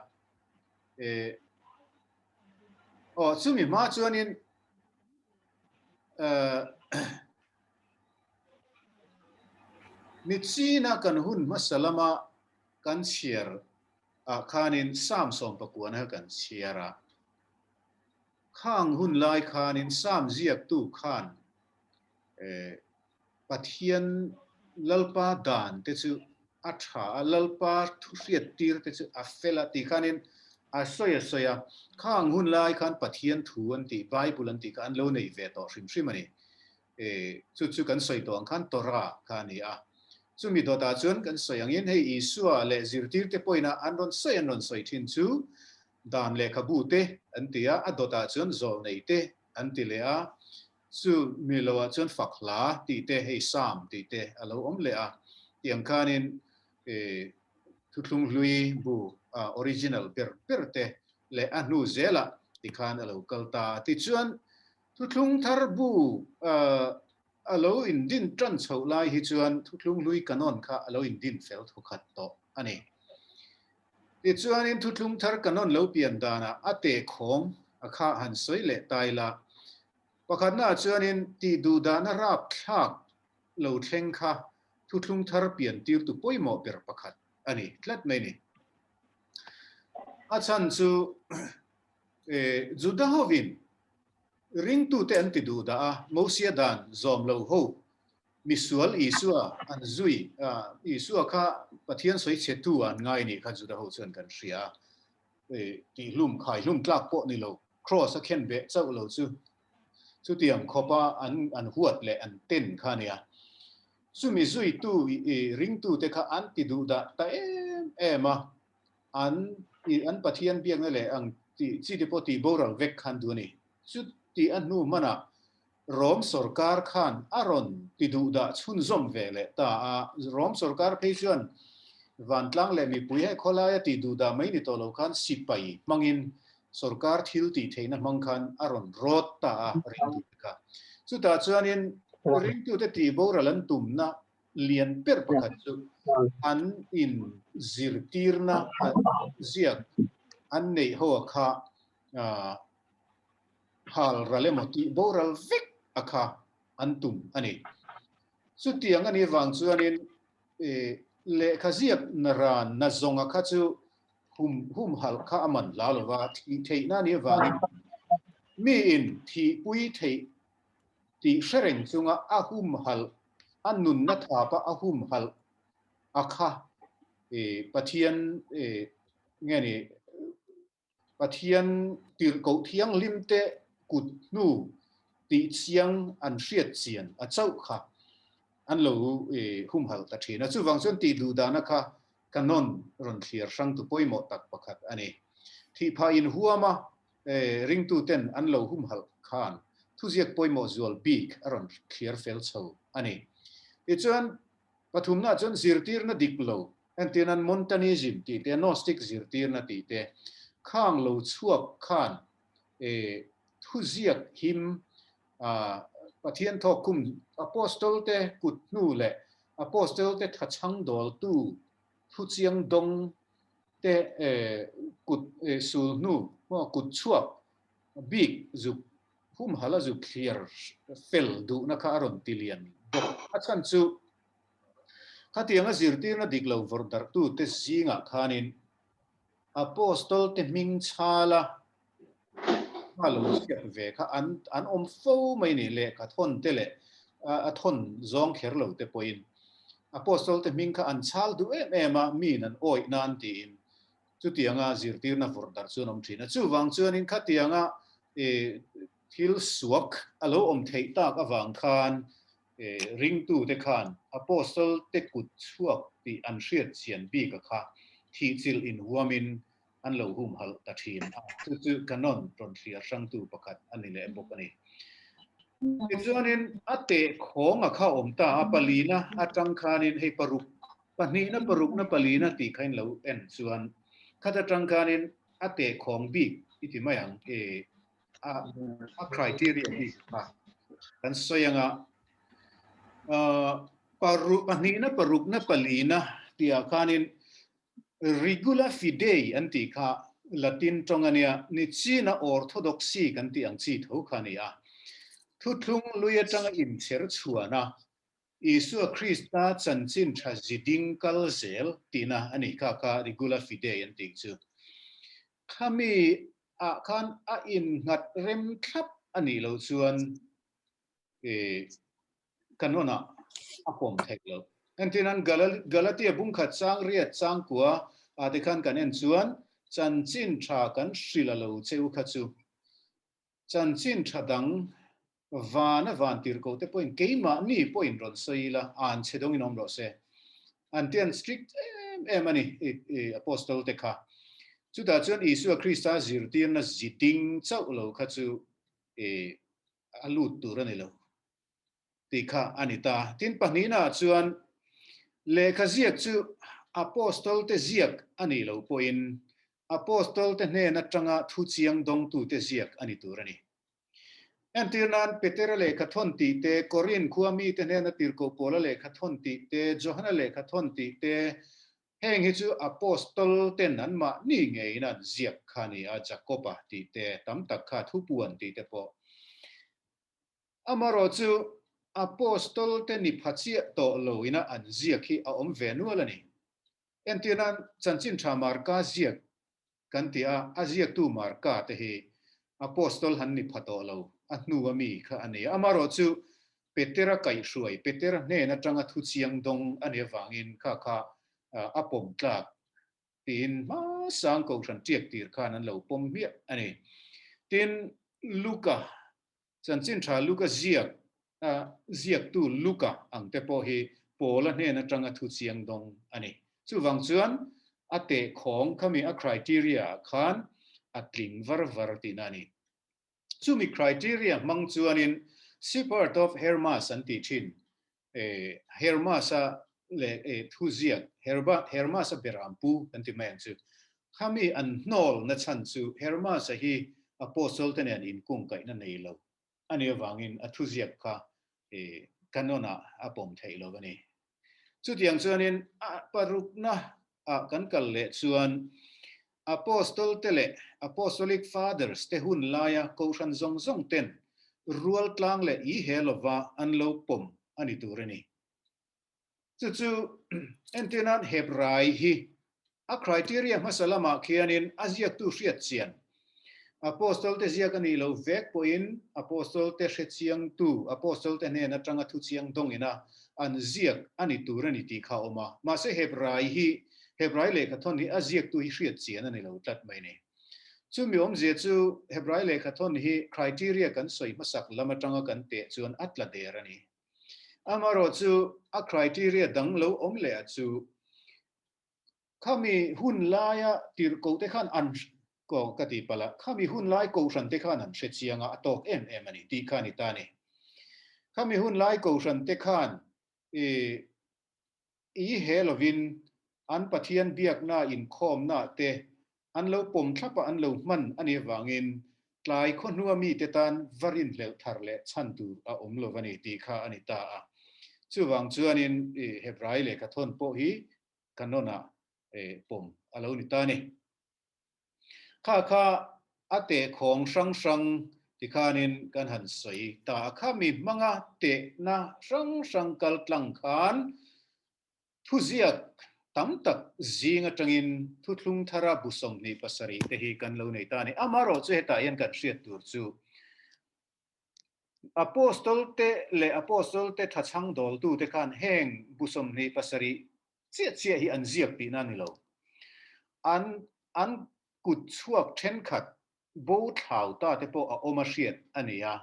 [SPEAKER 3] eh, aw, chumi hma chuanin, eh, Michina kan hun hmasa lama kan chhiar ah khanin Psalm 19 kha kan chhiar a. Khang hun lai khanin Psalm ziaktu khan Pathian Lalpa dan te chu a tha a, Lalpa thu hriat tir te chu a fel a tih khanin a sawi a sawi a. Khang hun lai khan Pathian thu an tih, Bible an tih kha an lo nei ve tawh hrim hrim a ni. Chu chu kan sawi tawh ang khan Torah kha a ni a. Chumi dawtah chuan kan sawi angin hei Isua leh zirtirte pawhin an rawn sawi an rawn sawi thin chu dan lehkhabu te an ti a, a dawtah chuan zawlnei te an ti leh a. Chu mi lo ah chuan fak hla tih te, hei Psalm tih te a lo awm leh a, tih ang khanin Thuthlung hlui bu original ber ber te leh a hnu zelah ti khan a lo kal ta a. Tichuan Thuthlung thar bu a lo indin tan chhoh lai hi chuan Thuthlung hlui canon kha a lo indin fel thawkhat tawh a ni. Tichuanin Thuthlung thar canon lo pian danah a tehkhawng a kha han sawi leh ta ila, Pakhatnaah chuanin tih duh dahna rapthlak lo thleng kha thuthlung thar pian tirtu pawimawh ber pakhat a ni tlat mai ni. A chhan chu Juda hovin ringtute an ti duh dah a, Mosia dan zawm lo ho misual Isua an zui, Isua kha Pathian sawi chhetu an ngai nih kha Juda ho chuan kan hria a, tihhlum khaihlum tlak pawh ni lo. Kraws a khen beh chauh lo chu chutiang khawpa an an huat leh an ten kha a nia. Chumi zuitu i ringtute kha an ti duh dah ta em em a, an i an Pathian biakna leh ang tih chi te pawh tih boral vek khan duh a ni. Chuti a hnu hmanah Rom sorkar khan a rawn ti duh dah chhunzawm ve leh ta a. Rom sorkar phei chuan vantlang leh mipui he khawlaia ti duh dah mai ni tawh lo khan sipai hmangin sorkar thil tih theihna hmang khan a rawn rawt ta a ringtute kha. Chutah chuanin ringtute tih boral an tumna lian ber pakhat chu an in zirtirna ziak an neih ho a kha hal ral emaw tih boral vek a kha an tum a ni. Chutiang a nih vang chuanin lehkha ziak na ran na zawnga kha chu hum humhalh kha a man hla lova, thih theihna a nih avangin miin thihpui theih. tih hre reng chunga a humhalh, a nunna thapa a humhalh a kha Pathian nge ni Pathian tirhkoh thianghlim te kut hnu tih chiang an hriat chian a chauh kha an lo humhalh ta thin a. Chuvang chuan tih duh dahna kha canon rawn thliar hrangtu pawimawh tak pakhat a ni. Thihphah inhuama ringtu ten an lo humhalh khan thuziak pawimawh zual bik a rawn thliar fel chho a ni. Tichuan, pathumna chuan zirtirna dik lo, entirnan Montanism tih te, Gnostic zirtirna tih te, khang lo chhuak khan thuziak him Pathian thawkkhum Apostle te kut hnu leh Apostle te thachhang dawltu thuchiang dawng te kut sul hnu maw kut chhuak bik zuk humhalh a zuk thliar fel duhna kha a rawn ti lian bawk. A chhan chu khatianga zirtirna dik lo vawrh darhtu te zingah khanin Apostol te hming chhala kha lo ziak ve kha an an awm fo mai ni lehkha thawn te leh a thawn zawng kher lo te pawhin Apostol te hming kha an chhal duh em em a, miin an awih nan tiin chutianga zirtirna vawrh darh chu an awm thin a. Chuvang chuanin khatianga thil suak a lo awm theih tak avang khan ringtute khan Apostol te kut chhuak tih an hriat chian bik a kha thihchilh inhuamin an lo humhalh ta thin a, chu chu canon rawn thliar hrangtu pakhat a ni leh bawk a ni. Tichuanin a teh khawng a kha awm ta a, palina atang khanin hei paruk, pahnihna parukna palina tih kha in lo en chuan khat atang khanin a teh khawng bik i ti mai ang e, a a criteria bik kha kan sawi anga paruk pahnihna parukna palina tihah khanin Regula fidei an tih kha Latin tawng a nia, nichina Orthodoxy kan tih ang chi tho kha a ni a. Thuthlung lui atanga inchher chhuana Isua Krista chanchin tha ziding kal zel tihna a nih kha kha Regula fidei an tih chu. Khami ah khan a innghat rem thlap a nih loh chuan canon ah a pawm theih loh. Entirnan Galatia bungkhat chang riat chang kua ah te khan kan en chuan chanchin tha kan hrilh a lo cheu kha chu chanchin tha dang vana van tirhkoh te pawhin keimahni pawhin rawn sawi ila an che dawngin awm rawh se. An ti an strict em em a ni Apostle te kha. Chutah chuan Isua Krista zirtirna ziding chauh lo kha chu a lut tur a ni lo tih kha a ni ta. Tin, pahnihnaah chuan lehkha ziak chu Apostol te ziak a nih loh pawhin Apostol te hnen atanga thu chiang dawngtute ziak a ni tur a ni. Entir nan, Petera lehkha thawn tih te, Korin khua mite hnena tirhkoh Paula lehkha thawn tih te, Johana lehkha thawn tih te, Heng hi chu Apostol ten an mahni ngeiin an ziak kha a ni a, Jakoba tih te, tam tak kha thupuan tih te pawh. Amarawh chu Apostol te ni pha chiah tawh lo ina an ziak hi a awm ve nual a ni. Entir nan Chanchin Tha Marka ziak kan ti a, a ziaktu Marka te hi Apostol han ni pha tawh lo, a hnu a mi kha a ni a. Amarawh chu Petera kaihhruai, Petera hnen atanga thu chiang dawng a nih avangin kha kha a pawm tlak tiin hmasang Kohhran tiak tir khan an lo pawm hmiah a ni. Tin, Luka Chanchin tha Luka ziak a ziaktu Luka ang te pawh hi Paula hnen atanga thu chiang dawng a ni. Chuvang chuan a tehkhawng khami a criteria ah khan a tling var var tihna a ni. Chumi criteria hmang chuanin Shepherd of Hermas an tih thin Hermas-a leh thu ziak Hermas-a berampu kan ti mai ang chu. Khami an hnawl na chhan chu Hermas-a hi Apostle te nen inkungkaihna nei lo a nih avangin a thu ziak kha canon-ah a pawm theih lo a ni. Chutiang chuanin a parukna ah kan kal leh chuan Apostol te leh Apostolic Fathers te hun laia Kohhran zawng zawng ten rual tlang leh i he lova an lo pawm a ni tur a ni. Chu chu entir nan Hebrai hi a criteria hmasa lamah khianin a ziaktu hriat chian. Apostol te ziak a nih loh vek pawhin Apostol te hrechiangtu, Apostol te hnen atanga thuchiang dawngina an ziak a ni tur a ni tih kha a awm a. Mahse Hebrai hi, Hebrai lehkhathawn hi a ziaktu hi hriat chian a ni lo tlat mai ni. Chumi awmzia chu Hebrai lehkhathawn hi criteria kan sawi hmasak lam atanga kan teh chuan a tla der a ni. Amaherawhchu a criteria dang lo awm leh a chu Khami hun laia tirhkoh te khan an ko ka ti palh a, khami hun lai kohhran te khan an hre chiang a, a tawk em em a ni tih kha a ni ta a ni. Khami hun lai kohhran te khan i i he lovin an Pathian biakna inkhawmna te an lo pawm thlap a, an lo hman a nih avangin tlai khawhnua mite tan va rinhlelh thar leh chhan tur a awm lo a ni tih kha a ni ta a. Chuvang chuanin i Hebrai lehkhathawn pawh hi canon ah pawm a lo ni ta a ni. Kha kha a tehkhawng hrang hrang tikhanin kan han sawi ta a, khami hmanga tehna hrang hrang kal tlang khan thuziak tam tak zing atangin thuthlung thara bu 27 te hi kan lo nei ta a ni. Amaherawhchu hetah hian kan hriat tur chu Apostol te leh Apostol te thachhang dawltu te khan heng bu 27 chiah chiah hi an ziak tihna a ni lo. An an kut chhuak thenkhat bo thlau ta te pawh a awm a hriat a ni a.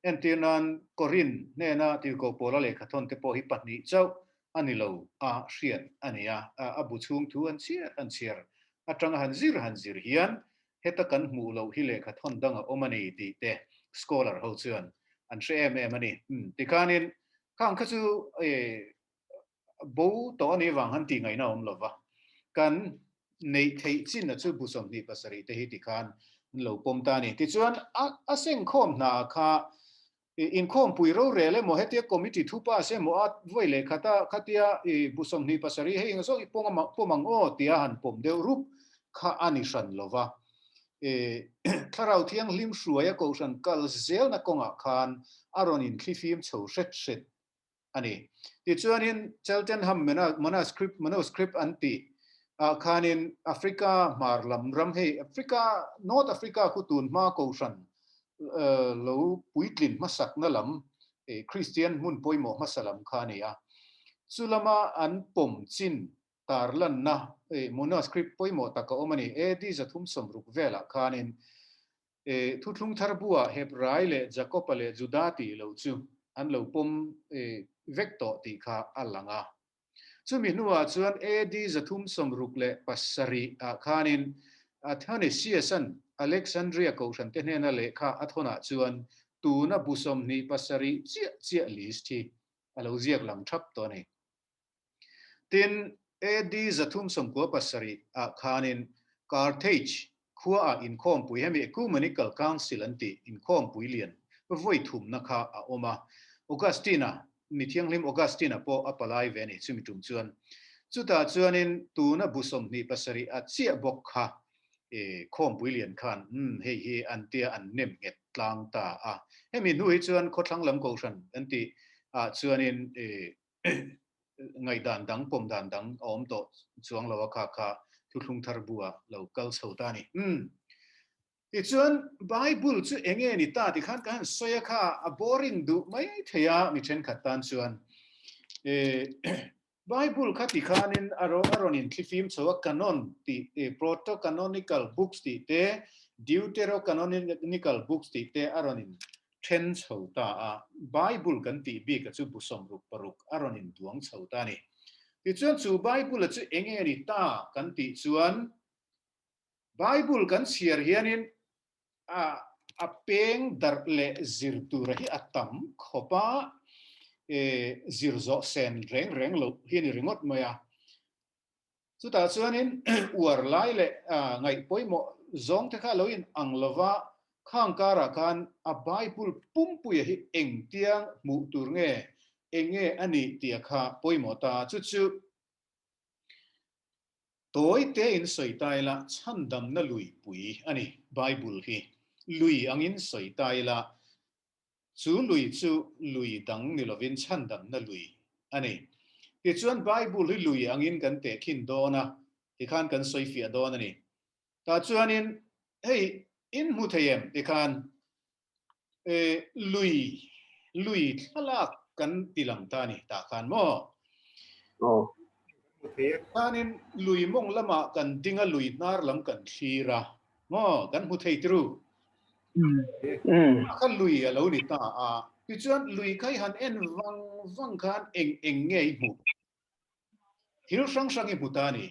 [SPEAKER 3] Entir nan Korin hnena Tirhkoh Paula lehkhathawn te pawh hi pahnih chauh a ni lo a hriat a ni a. A bu chhung thu an chhiar an chhiar atanga han zir han zir hian heta kan hmuh loh hi lehkha thawn dang a awm a ni tih te scholar ho chuan an hre em em a ni. Tikhanin khang kha chu bo tawh a nih vang han tih ngaihna a awm lo va, kan neih theih chin a chu bu 27 te hi tikhan an lo pawm ta a ni. Tichuan a sengkhawm hna kha Inkhawmpui rorel emaw hetia committee thu pass emaw a vawi leh khata khatia i bu 27 hei eng zawk i pawng pawm ang aw tia han pawm deuh rup kha a ni hran lo va. I Thlarau Thianghlim hruaia kohhran kal zelna kawngah khan a rawn inthlifim chho hret hret a ni. Tichuanin Cheltenham Manuscript Manuscript an tih ah khanin Africa hmar lam ram hei Africa North Africa khu tun hma kohhran lo puitlin hmasakna lam Kristian hmun pawimawh hmasa lam kha a ni a. Chu lama an pawm chin tarlanna manuscript pawimawh tak a awm a ni. AD 360 velah khanin Thuthlung thar buah Hebrai leh Jakopa leh Juda tih loh chu an lo pawm vek tawh tih kha a lang a. Chumi hnuah chuan AD 367 ah khanin Athanasius-a'n Alexandria kohhran te hnena lehkha a thawnah chuan tuna bu 27 chiah chiah list hi a lo ziak lang thap tawh a ni. Tin, AD 397 ah khanin Carthage khua ah inkhawmpui hemi Ecumenical Council an tih inkhawmpui lian vawi thumna kha a awm a. Augustine-a, mi thianghlim Augustine-a pawh a palai ve a ni chumi tum chuan. Chutah chuanin tuna bu 27 a chiah bawk kha khawmpui lian khan umm hei hi an tia an nem nghet tlang ta a. Hemi hnu hi chuan khawthlang lam kohhran an tih ah chuanin ngaihdan dang pawm dan dang a awm tawh chuang lo a kha kha thuthlung thar bu ah lo kal chho ta a ni. Umm. Tichuan Bible chu eng nge ni ta ti khan ka han sawi a kha a boring duh mai thei a mi thenkhat tan chuan e Bible kha ti khanin a a rawn inthlifim chho a canon tih proto-canonical books tih te deuterocanonical books tih te a rawn in then chho ta a, Bible kan tih bik a chu bu 66 a rawn induang chho ta a ni. Tichuan chu Bible a chu eng nge ni ta kan tih chuan Bible kan chhiar hianin a a peng darh leh zir tura hi a tam khawp a, e zir zawh sen reng reng loh hi a ni ringawt mai a. Chutah chuanin uar lai leh ngaih pawimawh zawng te kha lo in ang lova khang karah khan a Bible pumpuia hi engtiang hmuh tur nge, eng nge a nih tih kha pawimawh ta. Chu chu tawi te in sawi ta ila chhandamna luipui a ni Bible hi. Lui angin sawi ta ila Chu lui chu lui dang ni lovin chhandamna lui a ni. Tichuan Bible hi lui angin kan tehkhin dawn a, tikhan kan sawifiah dawn a ni. Tah chuanin hei In hmu thei em tikhan lui lui thlalak kan ti lang ta ni tah khan maw? Khanin lui mawng lamah kan ding a lui hnar lam kan thlir a maw kan hmu thei tiru. Kha lui a lo ni ta a tichuan lui kha i han en vang vang khan eng eng nge i hmuh? Thil hrang hrang i hmu ta ni.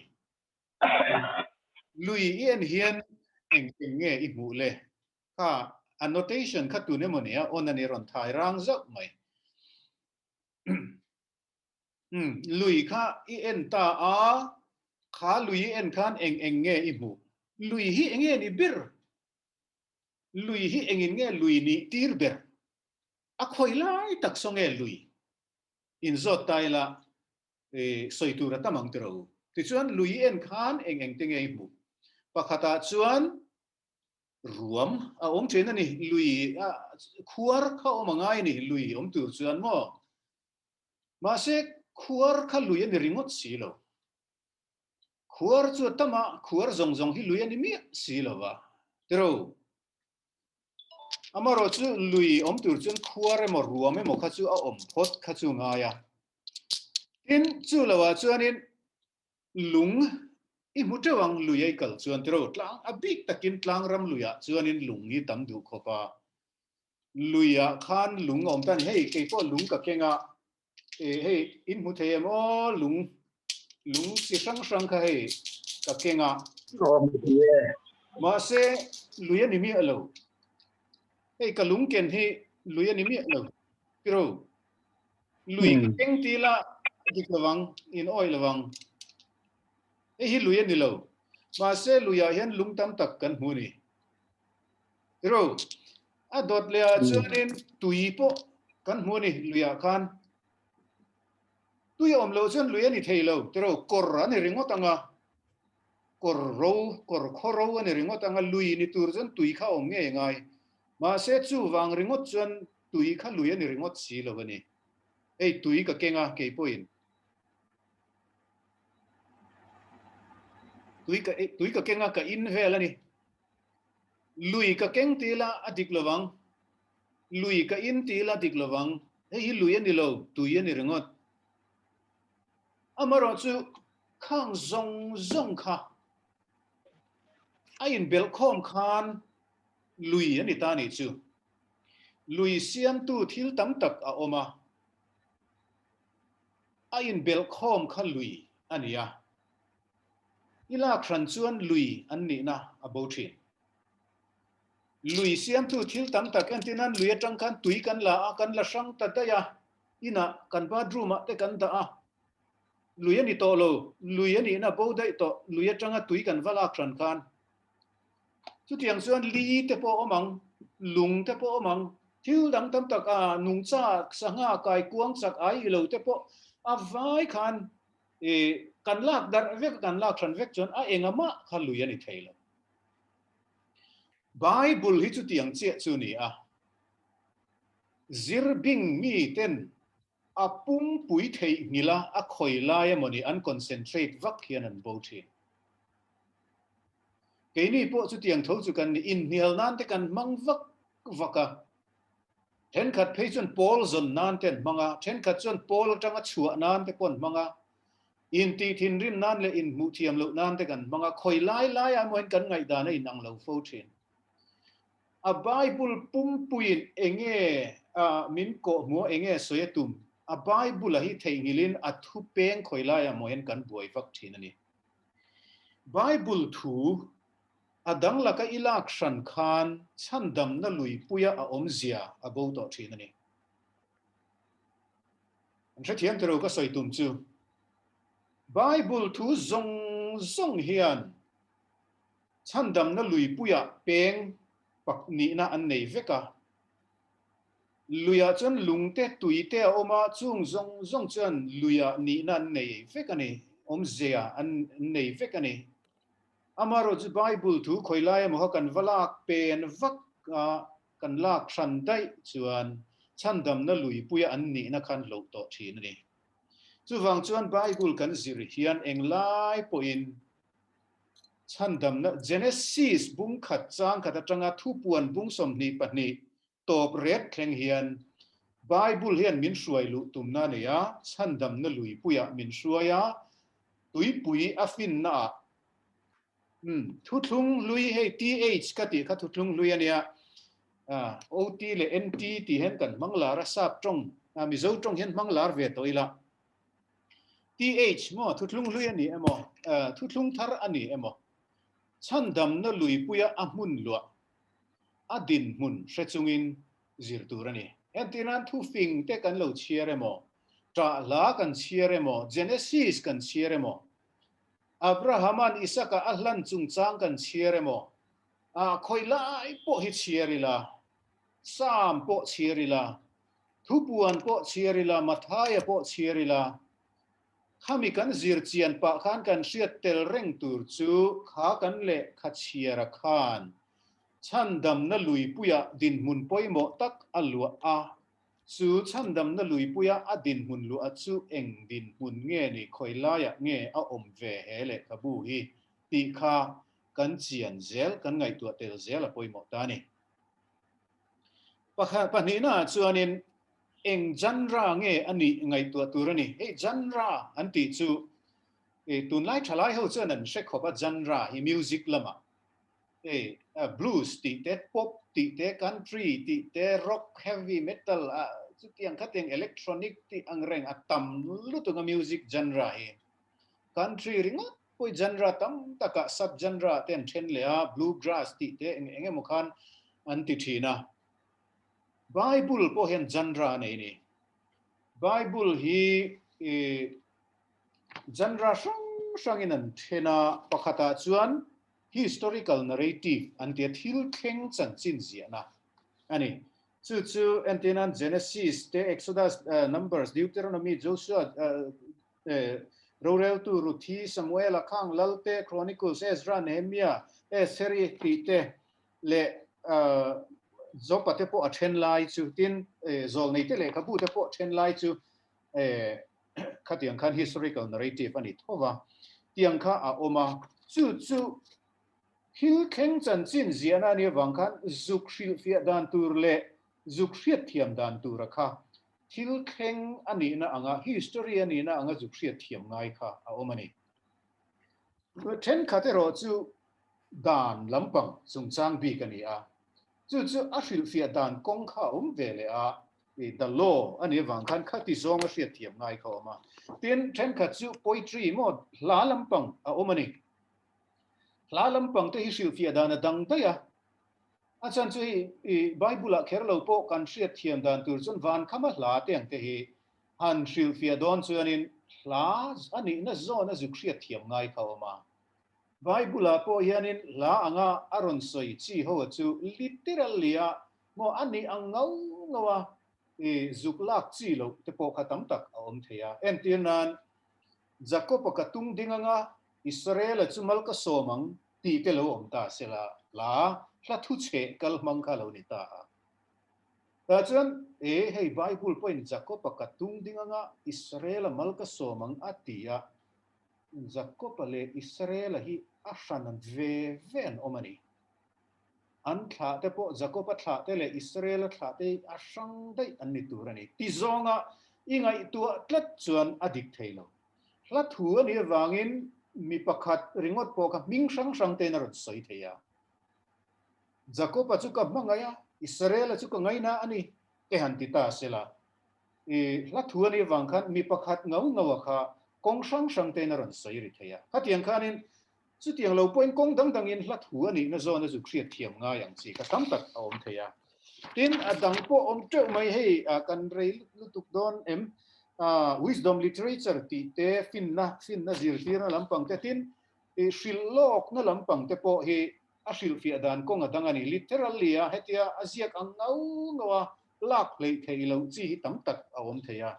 [SPEAKER 3] Lui i en hian eng eng nge i hmuh le? Kha annotation kha tun emaw nia on a ni rawn thai rang zauh mai. Umm lui kha i en ta a, kha lui i en khan eng eng nge i hmuh? Lui hi eng nge ni ber? Lui hi engin nge lui nih tir ber? A khawi lai tak saw nge lui? Inzawt ta ila sawi tur a tam ang tiro. Tichuan lui i en khan eng eng te nge i hmuh? Pakhatah chuan ruam a awm thin a ni, lui a khuar kha awm a ngai a ni, lui awm tur chuan maw? Mahse khuar kha lui a ni ringawt si lo. Khuar chu a tam a, khuar zawng zawng hi lui a ni miah si lo va tiro. Amaherawh chu lui awm tur chuan khuar emaw ruam emaw kha chu a awm phawt kha chu ngai a. Tin, chu loah chuanin lung i hmu teuh ang lui a i kal chuan tiro tlang a bik takin tlang ram luiah chuanin lung hi tam duh khawp a. Luiah khan lung a awm ta a ni. Hei keipawh lung ka keng a, hei in hmu thei em aw lung lung chi hrang hrang kha hei ka keng a. Mahse lui a ni miah lo. Hei ka lung ken hi lui a ni miah lo. Tiro lui ka keng ti la dik lovang in awih lovang. Hei hi lui a ni lo. Mahse luiah hian lung tam tak kan hmu a ni. Tiro a dawt leh ah chuanin tui pawh kan hmu a ni luiah khan. Tui a awm loh chuan lui a ni thei lo tiro kawr a ni ringawt ang a, kawr ro kawr khaw ro a ni ringawt ang a, lui ni tur chuan tui kha a awm ngei ngai. Mahse chuvang ringawt chuan tui kha lui a ni ringawt si lo a ni. Hei tui ka keng a kei pawhin. Tui ka tui ka keng a ka in vel a ni. Lui ka keng ti ila a dik lovang. Lui ka in ti ila dik lovang. Hei hi lui a ni lo, tui a ni ringawt. Amaherawh chu khang zawng zawng kha a inbelh khawm khan lui a ni ta ni chu. Lui siamtu thil tam tak a awm a, a inbelh khawm kha lui a ni a. I lak hran chuan lui an nihna a bo thin. Lui siamtu thil tam tak entirnan lui atang khan tui kan la a, kan la hrang ta daih a, inah kan bathroom ah te kan dah a, lui a ni tawh lo, lui a nihna bo daih tawh, lui atanga tui kan va lak hran khan. Chutiang chuan li te pawh awm ang, lung te pawh awm ang, thil dang tam tak a nungcha, sangha, kaikuang, chak ai ilo te pawh a vai khan kan lak darh vek a, kan lak hran vek chuan a engah mah kha lui a ni thei lo. Bible hi chutiang chiah chu ni a, zir bing mi ten a pumpui theihnghilh a, a khawi lai emawni an concentrate vak hian an bo thin. Keini pawh chutiang tho chu kan ni, inhnial nan te kan hmang vak vak a, thenkhat phei chuan pawl zawn nan te an hmang a, thenkhat chuan pawl atanga chhuah nan te pawh an hmang a, intih thinrim nan leh inhmuh thiam loh nan te kan hmang a, khawi lai laiah emaw hian kan ngaihdan a inang lo fo thin. A Bible pumpuiin enge min kawhhmuh a, enge sawi a tum? A Bible a hi theihnghilhin a thu peng khawi laiah emaw hian kan buai vak thin a ni. Bible thu a dang laka i lak hran khan chhandamna luipuia a awmzia a bo tawh thin a ni. An hrethiam tiro ka sawi tum chu. Bible thu zawng zawng hian chhandamna luipuia peng pak nihna an nei vek a. Luiah chuan lungte, tuite a awm a, chung zawng zawng chuan luiah nihna an nei vek a ni, awmzia an nei vek a ni. Amaherawh chu Bible thu khawi lai emaw kha kan va lak pen vak a, kan lak hran daih chuan chhandamna luipuia an nihna khan hloh tawh thin a ni. Chuvang chuan Bible kan zir hian englai pawhin. Chhandamna Genesis bung khat chang khat atanga thupuan bung 22 tawp ret thleng hian Bible hian min hruai luh tumna a nei a, chhandamna luipuiah min hruai a, tuipui a finna ah umm thuthlung hlui hei TH ka tih kha thuthlung hlui a nia, OT leh NT tih hian kan hmang lar a, sap tawng Mizo tawng hian hmang lar ve tawh ila. TH maw thuthlung hlui a ni emaw, thuthlung thar a ni emaw, chhandamna luipuia a hmun luah, a dinhmun hre chungin zir tur a ni. Entirnan thufing te kan lo chhiar emaw, ṭah hla kan chhiar emaw, Genesis kan chhiar emaw, Abrahama'n Isaka a hlan chungchang kan chhiar emaw, ah khawi lai pawh hi chhiar ila, Psalm pawh chhiar ila, Thupuan pawh chhiar ila, Mathaia pawh chhiar ila, khami kan zir chian pah khan kan hriat tel reng tur chu kha kan lehkha chhiara khan chhandamna luipuia dinhmun pawimawh tak a luah a, chu chhandamna luipuia a dinhmun luah chu eng dinhmun nge ni khawi laiah nge a awm ve he lehkhabu hi tih kha kan chian zel, kan ngaihtuah tel zel a pawimawh ta a ni. Pakhat pahnihna ah chuanin eng genre nge a nih ngaihtuah tur a ni. Hei genre an tih chu tunlai thalai ho chuan an hre khawp a genre hi music lamah hei blues tih te, pop tih te, country tih te, rock, heavy metal chutiang khatiang electronic tih ang reng a tam lutuk a music genre hi. Country ringawt Pawih genre tam takah sub genre te an then leh a, blue grass tih te eng eng emaw khan an ti thin a. Bible pawh hian genre a nei a ni. Bible hi genre hrang hrangin an then a, pakhatah chuan historical narrative an ti a, thil thleng chanchin ziahna a ni. Chu chu entirnan Genesis te, Exodus, Numbers, Deuteronomy, Joshua, Roreltu Ruthi, Samuela, Khang Lalte, Chronicles, Ezra, Nehemia, Estheri tih te leh Jopa te pawh a then lai chu tin Zawlnei te lehkhabu te pawh then lai chu khatiang khan historical narrative a ni tho va, tiang kha a awm a. Chu chu thil thleng chanchin ziahna a nih avang khan zuk hrilhfiah dan tur leh zuk hriatthiam dan tura kha Thil thleng a nihna anga history a nihna anga zuk hriat thiam ngai kha a awm a ni. Thenkhat erawh chu dan lampang chungchang bik a ni a, chu chu a hrilhfiah dan kawng kha a awm ve leh a, the law a nih avang khan khati zawng a hriat thiam ngai kha a awm a. Tin, thenkhat chu poetry maw hla lampang a awm a ni. Hla lampang te hi hrilhfiah dan a dang daih a, A chhan chu hei i Bible ah kher lo pawh kan hriat thiam dan tur chuan van khama hla te ang te hi han hrilhfiah dawn chuanin hla a nihna zawn a zuk hriat thiam ngai kha a awm a. Bible ah pawh hianin hla anga a rawn sawi chi ho chu literally a maw a nih ang ngau ngau a i zuk lak chi loh te pawh kha tam tak a awm thei a. Entir nan Jacob-a ka tung ding anga Israel-a chu mal ka sawm ang tih te lo awm ta sela, hla hla thu chheh kal hmang kha lo ni ta a. Tah chuan, E, hei Bible pawhin Jacob-a ka tung ding anga Israel-a mal ka sawm ang a ti a, Jacob-a leh Israel-a hi a hran ve ve an awm a ni. An thlah te pawh Jacob-a thlah te leh Israel-a thlah te hi a hrang daih an ni tur a ni. Ti zawnga i ngaihtuah tlat chuan a dik thei lo. Hla thu a nih avangin mi pakhat ringawt pawh kha hming hrang hrang tein a rawn sawi thei a. Jakob-a chu ka hmangaih a, Israel-a chu ka ngaina a ni, te han ti ta sela. I hla thu a nih avang khan mi pakhat ngau ngau-a kha kawng hrang hrang tein a rawn sawi ri thei a. Khatiang khanin chutiang lo pawhin kawng dang dangin hla thu a nihna zawn a zuk hriat thiam ngai ang chi kha tam tak a awm thei a. Tin, a dang pawh awm teuh mai hei kan rei lutuk dawn em? Wisdom literature tih te, finna, finna zirtirna lampang te, tin, hrilh lawkna lampang te pawh hi a hrilhfiah dan kawng a dang a ni. Literally a hetia a ziak ang ngau ngau a lak hleih theih loh chi hi tam tak a awm thei a.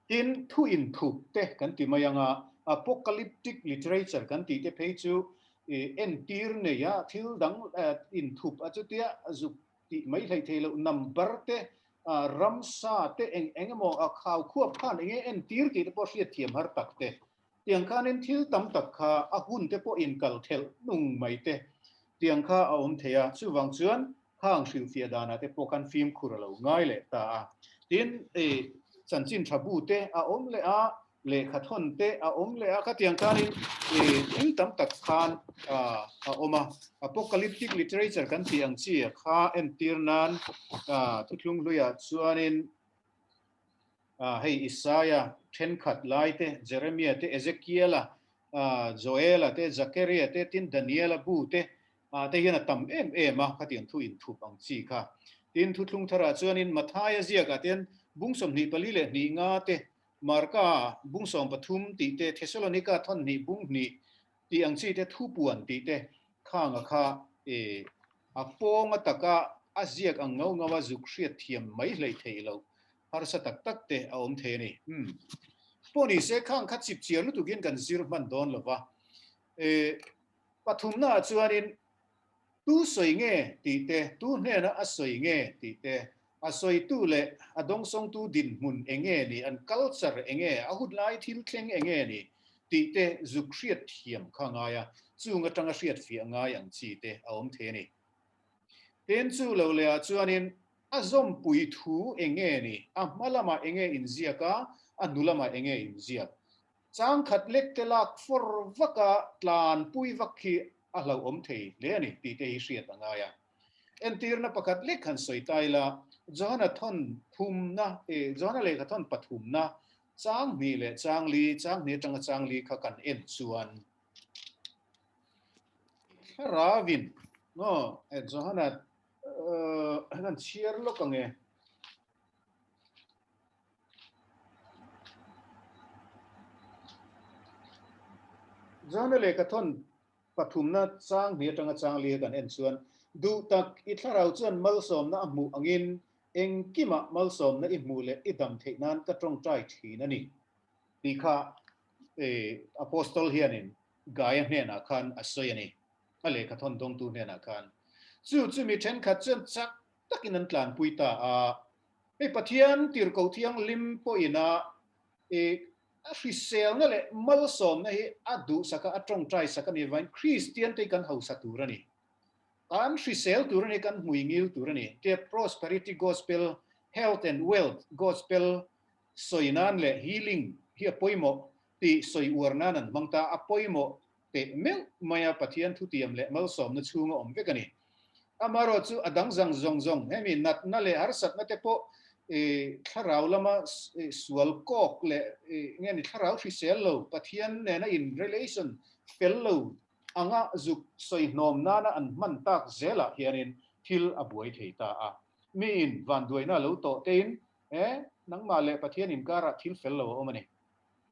[SPEAKER 3] Tin, thu inthup te kan ti mai ang a, apocalyptic literature kan tih te phei chu entir nei a, thil dang inthup a chutia zuk tih mai hleih thei loh number te, ramsa te eng eng emaw a khau khuap khan eng nge entir tih te pawh hriat thiam har tak te. Tiang khanin thil tam tak kha a hun te pawh inkal thelh nung mai te tiang kha a awm thei a, chuvang chuan khang hrilhfiah danah te pawh khan fimkhur a lo ngai leh ta a. Tin, chanchin tha bu te a awm leh a, lehkha thawn te a awm leh a, khatiang khanin thil tam tak khan a awm a. Apocalyptic literature kan tih ang chi kha entir nan thuthlung hluiah chuanin Hei Isaia thenkhat lai te, Jeremia te, Ezekiela, Joela te, Zakaria te, tin Daniela bu te te hian a tam em em a, khatiang thu inthup ang chi kha. Tin Thuthlung Tharah chuanin Mathaia ziakah te hian bung 24 leh 2 nga te, Marka bung 13 tih te, Thesalonika thawn hnih bung hnih tih ang chi te, thupuan tih te khanga kha a pawnga taka a ziak ang ngau ngau a zuk hriat thiam mai hleih theih loh harsa tak tak te a awm thei a ni. Umm. Pawh ni se khang kha chip chiar lutukin kan zir hman dawn lo va. E, pathumnaah chuanin tu sawi nge tih te, tu hnena a sawi nge tih te, a sawitu leh a dawngsawngtu dinhmun eng nge ni, an culture eng nge, a hun lai thil thleng eng nge ni tih te zuk hriat thiam kha ngai a, chung atanga hriat fiah ngai ang chi te a awm thei a ni. Tin chu lo lehah chuanin A zawmpui thu eng nge ni? A hma lamah eng nge inziak a, a hnu lamah eng nge inziak? Chang khat lek te lak fawr vak a, tlanpui vak hi a hlauhawm thei hle a ni tih te hi hriat a ngai a. Entirna pakhat lek han sawi ta ila, Johana thawn thumna, eh, Johana lehkha thawn pathumna, chang hnih leh chang li, chang hnih atanga chang li kha kan en chuan, Thlarauin, aw, eh, Johana Kan chhiar lawk ang e. Zana lehkha thawn pathumna chang hnih atanga chang li kan en chuan duh tak i thlarau chuan malsawmna a hmuh angin engkimah malsawmna i hmuh leh i dam theih nan ka tawngtai thin a ni tih kha Apostol hianin Gaia hnenah khan a sawi a ni. A lehkha thawn dawngtu hnenah khan chu chu mi thenkhat chuan chak takin an tlanpui ta a. Hei Pathian tirhkoh thianghlim pawhin a a hriselna leh malsawmna hi a duhsak a, a tawngtai sak a nih avangin Kristian te hi kan hausa tur a ni. Kan hrisel tur a ni, kan hmuingil tur a ni. Tia Prosperity Gospel, Health and Wealth Gospel sawi nan leh healing hi a pawimawh tih sawi uar nan an hmang ta, a pawimawh teh meuh mai a, Pathian thutiam leh malsawmna chhunga awm vek a ni. Amaherawh chu a dang zang zawng zawng, hemi natna leh harsatna te pawh thlarau lama sual kawk leh nge ni thlarau hrisel lo, Pathian nena in relation fel lo anga zuk sawi hnawm nana an hman tak zelah hianin thil a buai thei ta a. Miin vanduaina lo tawh tein, e, nangmah leh Pathian inkarah thil fel lo a awm a ni.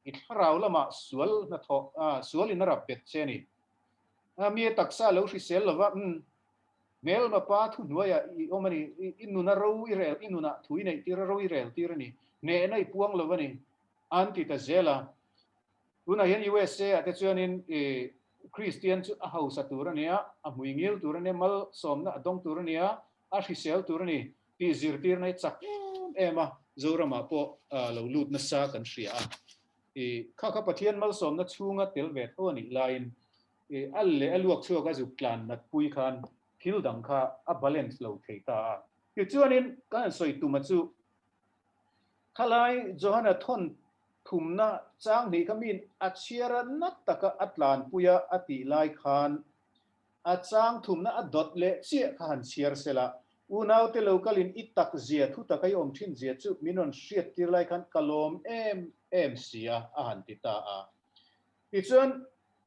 [SPEAKER 3] I thlarau lamah sual hnathawh, sual in a rap bet che a ni. Mi a taksa lo hrisel lova, umm, hmelma pa thuhnuaiah i awm a ni, i nuna ro i rel, i nunah thu i neih tir a, ro i rel tir a ni, hnehna i puang lo a ni, an ti ta zel a. Tunah hian USA ah te chuanin i Kristian chu a hausa tur a nia, a hmuingil tur a nia, malsawmna a dawng tur a nia, a hrisel tur a ni tih zirtirna hi chak em em a, Zoramah pawh lo lut nasa kan hria a. I kha kha Pathian malsawmna chhunga tel ve tho a nih laiin i a leh a luak chhuak a zuk tlan nat pui khan thil dang kha a balance lo thei ta a. Tichuanin kan han sawi tuma chu khalai Johana thawn thumna chang hnih kha miin a chhiar a na taka a tlanpui a a tih lai khan A chang thumna a dawt leh chiah kha han chhiar sela, unaute lo kalin i tak zia, thu taka i awm thin zia chu min rawn hriat tir lai khan ka lawm em em si a, a han ti ta a. Tichuan,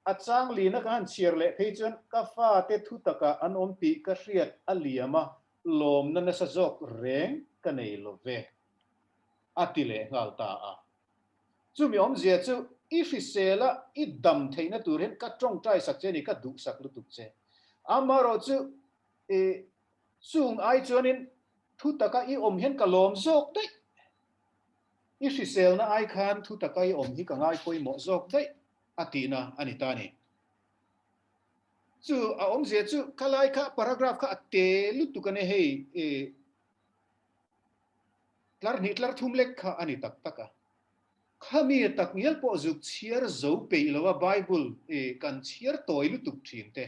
[SPEAKER 3] a chang lina ka han chhiar leh phei chuan ka fate thu taka an awm tih ka hriat a liam a, lawmna nasa zawk reng ka nei lo ve, a ti leh nghal ta a. Chumi awmzia chu i hrisel a, i dam theihna tur hian ka tawngtai sak che a ni, ka duhsak lutuk che. Amaherawh chu i chung ai chuanin thu taka i awm hian ka lawm zawk daih. I hriselna ai khan thu taka i awm hi ka ngai pawimawh zawk daih a tihna a ni ta a ni. Chu a awmzia chu khalai kha paragraph kha a te lutuk a ni hei i Tlar hnih tlar thum lek kha a ni tak tak a. Khami tak ngial pawh zuk chhiar zo peih lo a Bible kan chhiar tawi lutuk thin te,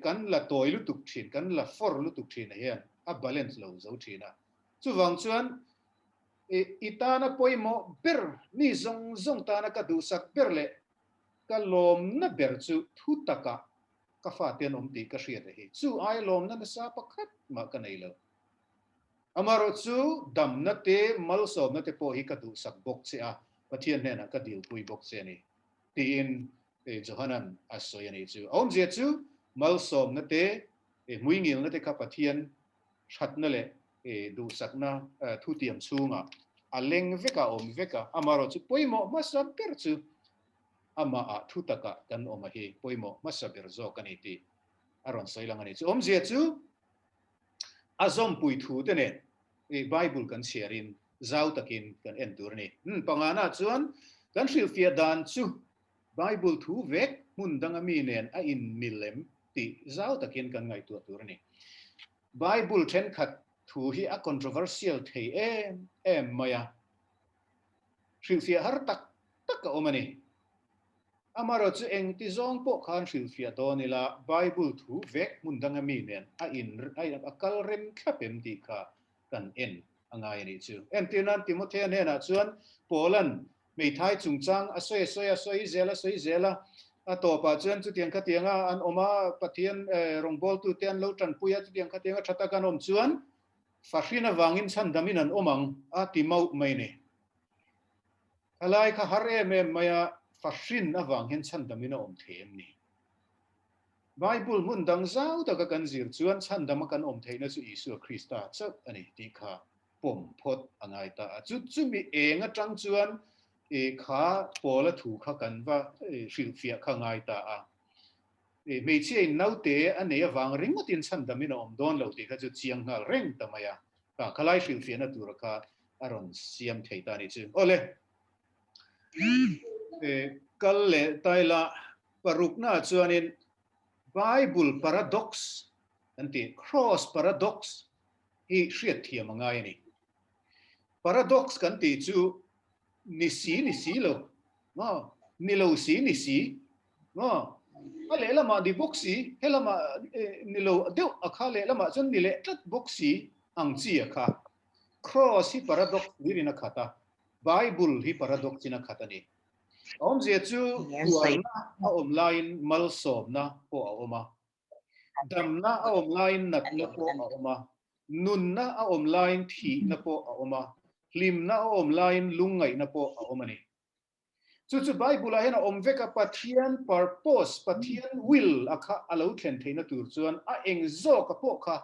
[SPEAKER 3] kan la tawi lutuk thin, kan la for lutuk thin a hian a balance lo zo thin a. Chuvang chuan i tana pawimawh ber, mi zawng zawng tana ka duhsak ber leh ka lawmna ber chu thu takah ka fate an awm tih ka hriat a hi. Chu aia lawmna nasa pakhat mah ka nei lo. Amaherawh chu damna te, malsawmna te pawh hi ka duhsak bawk che a, Pathian hnenah ka dilpui bawk che a ni, tiin Johanan a sawi a nih chu. A awmzia chu malsawmna te, hmuingilna te kha Pathian thatna leh duhsakna thutiam chhungah a leng vek a, a awm vek a. Amaherawh chu pawimawh hmasa ber chu amahah thu takah kan awm a hi pawimawh hmasa ber zawk a ni tih a rawn sawi lang a ni. Chu awmzia chu a zawmpui thu te nen Bible kan chhiarin zau takin kan en tur a ni. Pangana chuan kan hrilhfiah dan chu Bible thu vek hmun danga mi nen a inmil em tih zau takin kan ngaihtuah tur a ni. Bible thenkhat thu hi a controversial thei em em mai a, hrilhfiah har tak tak a awm a ni. Amaherawh chu engti zawng pawh khan hrilhfiah dawn ila Bible thu vek hmun danga mi nen a in a kal rem thlap em tih kha kan en a ngai a nih chu. Entir nan Timothea hnenah chuan Paula'n hmeithai chungchang a sawi a sawi a sawi zel a sawi zel a, a tawpah chuan chutiang khatianga an awm a, Pathian rawngbawltute an lo tanpui a, chutiang khatianga tha taka an awm chuan fahrin avangin chhandamin an awm ang a ti mauh mai a ni. Thalai kha har em em mai a, fahrin avang hian chhandamin a awm thei em ni? Bible hmun dang zau taka kan zir chuan chhandama kan awm theihna chu Isua Krista chauh a ni tih kha pawm phawt a ngai ta a. Chu chumi eng atang chuan kha Paula thu kha kan va hrilhfiah kha ngai ta a. Hmeichhia in naute a nei avang ringawtin chhandamin a awm dawn lo tih kha chu chiang nghal reng ta mai a. Kha khalai hrilhfiahna tura kha a rawn siam thei ta a nih chu. Awle, kal leh taila paruknaah chuanin Bible paradox kan tih, cross paradox hi hriat thiam a ngai a ni. Paradox kan tih chu ni si ni si lo, maw? Ni lo si ni si, maw? A lehlamah ni bawk si, helamah ni lo deuh a kha lehlamah chuan ni leh tlat bawk si ang chi a kha. Cross hi paradox hlirin a khat a, Bible hi paradox in a khat a ni. A awmzia chu tuarna a awm laiin malsawmna pawh a awm a, damna a awm laiin natna pawh a awm a, nunna a awm laiin thihna pawh a awm a, hlimna a awm laiin lungngaihna pawh a awm a ni. Chu chu Bible ah hian a awm vek a, Pathian purpose, Pathian will a kha a lo thlen theihna tur chuan a eng zawka pawh kha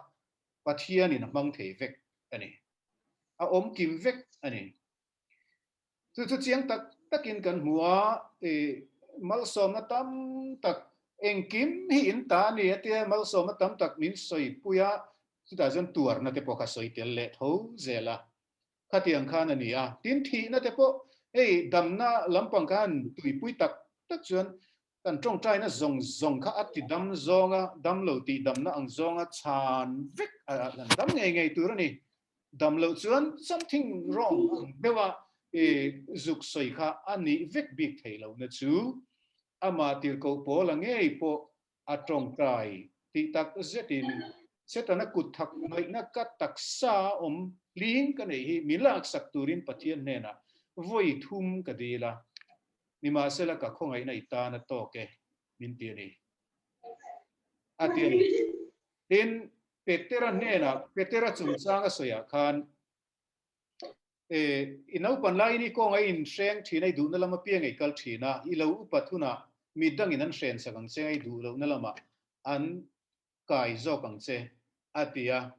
[SPEAKER 3] Pathianin a hmang thei vek a ni. A awm kim vek a ni. Chu chu chiang tak takin kan hmu a, i malsawmna tam tak engkim hi in ta a ni a tia malsawmna tam tak min sawipui a, chutah chuan tuarna te pawh kha sawi tel leh tho zel a. Khatiang khan a ni a. Tin, thihna te pawh hei damna lampang khan tuipui tak tak chuan Kan tawngtaina zawng zawng kha a ti dam zawnga, dam lo tih damna ang zawnga chhan vek a kan dam ngei ngei tur a ni. Dam loh chuan something wrong ang deuha zuk sawi kha a nih vek bik thei lohna chu amah tirhkoh Paula ngei pawh a tawngtai tih tak zetin Setana kut thak ngaihna ka taksa awm hling ka neih hi min laksak turin Pathian hnenah vawi thum ka dil a. Nimahsela ka khawngaihna i tan a tawk e, min ti a ni. A ti a ni. Tin, Petera hnenah, Petera chungchang a sawiah khan, E, i naupan laiin i kawnga i inhreng thin a, i duhna lam apiang i kal thin a, i lo upat hunah mi dangin an hren sak ang che a, i duh lohna lamah an kai zawk ang che, a ti a.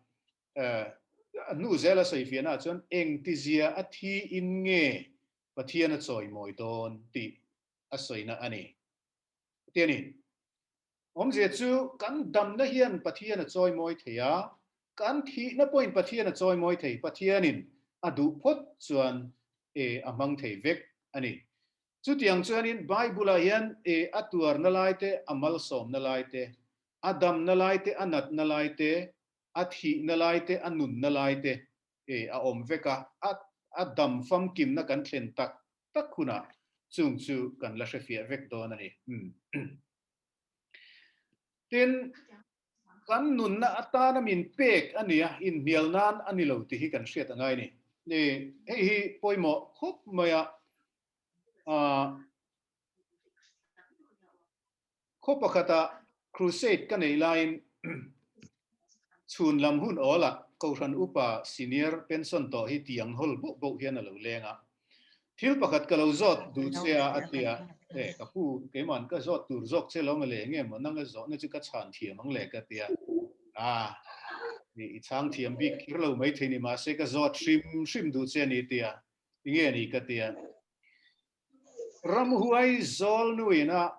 [SPEAKER 3] A hnu zela sawifiahnaah chuan engtizia a thi in nge Pathian a chawimawi dawn tih a sawina a ni. Ti a ni. Awmzia chu kan damna hian Pathian a chawimawi thei a, kan thihna pawhin Pathian a chawimawi thei, Pathianin a duh phawt chuan e a hmang thei vek a ni. Chutiang chuanin Bible-ah hian e a tuarna lai te, a malsawmna lai te, a damna lai te, a natna lai te, a thihna lai te, a nunna lai te e a awm vek a, a dam famkimna kan thlen tak. tak hunah chung chu kan la hrefiah vek dawn a ni. Tin, kan nunna atana min pek a nia, inhnial nan a ni lo tih hi kan hriat a ngai a ni. Hei hi pawimawh khawp mai a, Khaw pakhata crusade ka neih laiin chhun lam hun awlah Kohhran upa senior pension tawh hi tiang hawl boh boh hian a lo leng a. Thil pakhat ka lo zawt duh che a, a ti a. E, ka pu, keima'n ka zawt tur zawk che lo nge le, enge maw nanga zawhna chu ka chhan thiam ang le ka ti a. A, i chhang thiam bik kher lo maithei ni mahse ka zawt hrim hrim duh che a ni ti a. Enge a ni ka ti a. Ramhuai zawl nuina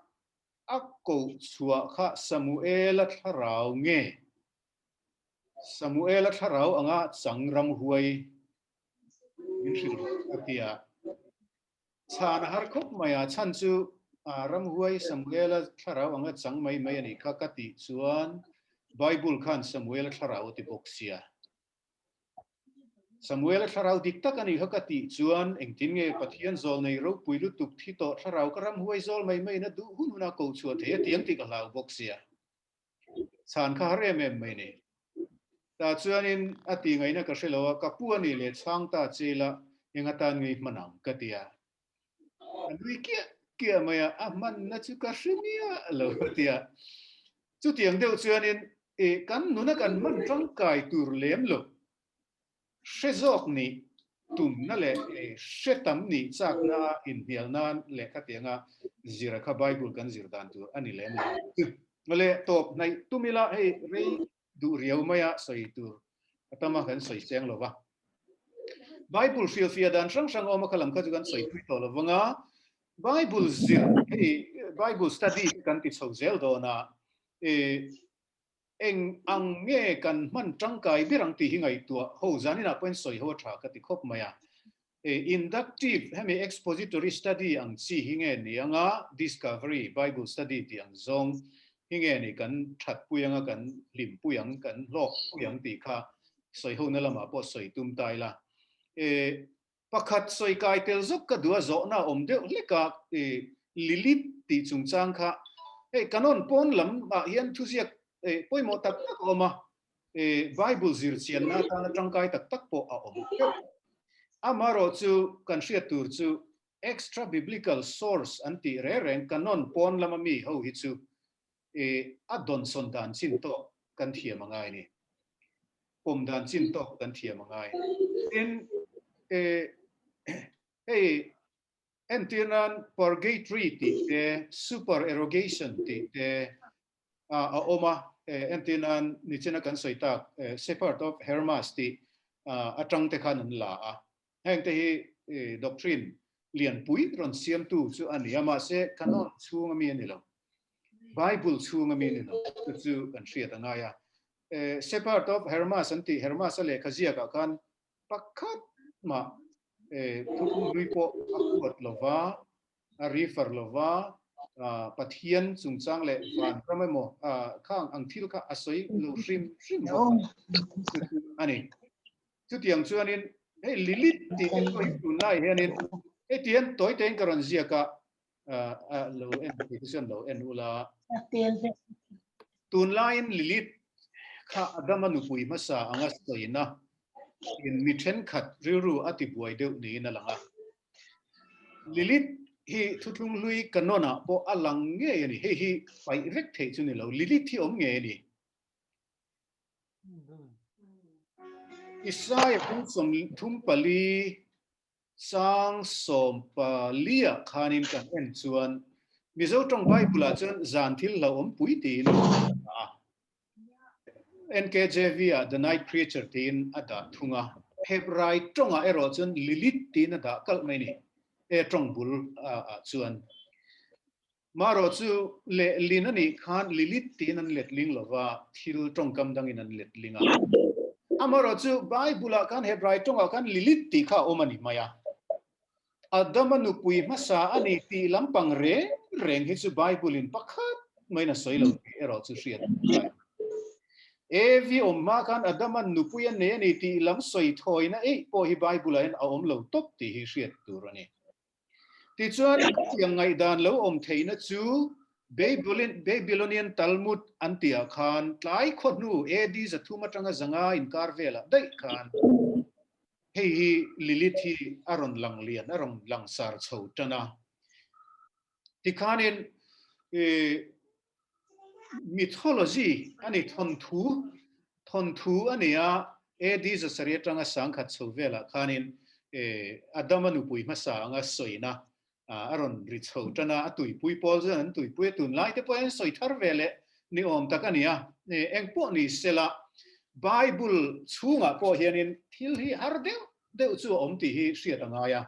[SPEAKER 3] a koh chhuah kha Samuela thlarau nge? Samuela thlarau anga chang ramhuai min hrilh rawh a ti a. Chhan a har khawp mai a, chhan chu ramhuai Samuela thlarau anga chang mai mai a nih kha ka tih chuan Bible khan Samuela thlarau a ti bawk sia. Samuela thlarau dik tak a nih kha ka tih chuan engtin nge Pathian zawl nei ropui lutuk thi tawh thlarau ka ramhuai zawl mai mai in a duh hun hun a ko chhuah thei a tiang tih ka hlau bawk sia. Chhan kha har em em mai ni. Tah chuanin a tih ngaihna ka hre lo a, ka pu a nih leh chhang ta che ila eng atan ngei hman ang ka ti a. A nui kiah kiah mai a, a hmanna chu ka hre miah lo a ti a. Chutiang deuh chuanin i kan nuna kan hman tangkai tur lem lo hre zawk nih tumna leh hre tam nih chakna a inhnial nan leh khatianga zira kha Bible kan zir dan tur a ni lem lo. Leh tawp hnaih tum ila hei rei duh riau maia sawi tur a tam a, kan sawi chiang lo va. Bible hrilhfiah dan hrang hrang awm a, kha lam kha chu kan sawi pui tawh lo vang a. Bible zir hei Bible study te kan ti chho zel dawn a, e eng ang nge kan hman tangkai ber ang tih hi ngaihtuah ho zaninah pawhin sawi ho a tha ka ti khawp mai a. E inductive hemi expository study ang chi hi nge ni anga discovery Bible study tih ang zawng hi nge ni kan that pui anga kan hlim pui ang kan hlawk pui ang tih kha sawi ho na lamah pawh sawi tum ta ila. E pakhat sawi kai tel zawk ka duh a zawhna a awm deuh hlek a e Lilith tih chungchang kha hei canon pawn lamah hian thuziak e pawimawh tak tak a awm a Bible zir chianna atana tangkai tak tak pawh a awm teuh. Amaherawh chu kan hriat tur chu extra biblical source an tih reng reng canon pawn lama mi ho hi chu a dawnsawn dan chin tawk kan thiam a ngai ni. Pawm dan chin tawk kan thiam a ngai. Tin, hei entir nan purgatory tih te, supererogation tih te, a awm a, entir nan nichina kan sawi tak Shepherd of Hermas tih atang te khan an la a. Heng te hi doctrine lianpui rawn siamtu chu a ni a, mahse canon chhung ami a ni lo. Bible chhung ami a ni lo, chu chu kan hriat a ngai a. Shepherd of Hermas an tih Hermas a lehkha ziakah khan pakhat mah thupung hlui pawh a huat lova, a refer lova, Pathian chungchang leh van ram emaw khang ang thil kha a sawi lo hrim hrim bawk a ni. Chutiang chuanin hei Lilith tih te pawh hi tunlai hianin hei tihian tawi tein ka rawn ziak a, lo en thei te chuan lo en ula. Tunlaiin Lilith kha Adama nupui hmasa anga sawina in mi thenkhat rilru a tibuai deuh niin a lang a. Lilith hi thuthlung hlui canon ah pawh a lang ngei a ni. Hei hi paih vek theih chu ni lo. Lilith hi awm ngei a ni. Isaiah bung 34 sang 14 ah khanin kan en chuan Mizo tawng Bible ah chuan zan thil hlauhawm pui tiin a dah a. NKJV ah The Night Creature tiin a dah thung a. Hebrai tawngah erawh chuan Lilith tiin a dah kalh mai ni, e tawng bul ah chuan. Marawh chu lehlin a nih khan Lilith tiin an letling lo va, thil tawngkam dangin an letling a. Amarawh chu Bible ah khan Hebrai tawngah khan Lilith tih kha a awm a ni mai a. Adama nupui hmasa a ni tih lampang reng reng hi chu Bible in pakhat maiin a sawi lo tih erawh chu hriat a ngai. Evi awm hma khan Adama nupui a nei a ni tih lam sawi thawina eih pawh hi Bible ah hian a awm lo tawp tih hi hriat tur a ni. Tichuan, khatiang ngaihdan lo awm theihna chu Babylonian Talmud an tihah khan tlai khaw hnu AD 300 atanga 500 inkar velah daih khan hei hi Lilith hi a rawn lang lian, a rawn langsar chho tan a. Tikhanin mythology a ni, thawnthu, thawnthu a ni a, AD 700 atanga 1000 chho velah khanin Adama nupui hmasa anga sawina a rawn ri chho tan a, a tuipui pawl chuan an tuipui a, tunlai te pawhin an sawi thar ve leh ni awm tak a ni a, engpawh ni sela Bible chhungah pawh hianin thil hi har deuh deuh chu a awm tih hi hriat a ngai a.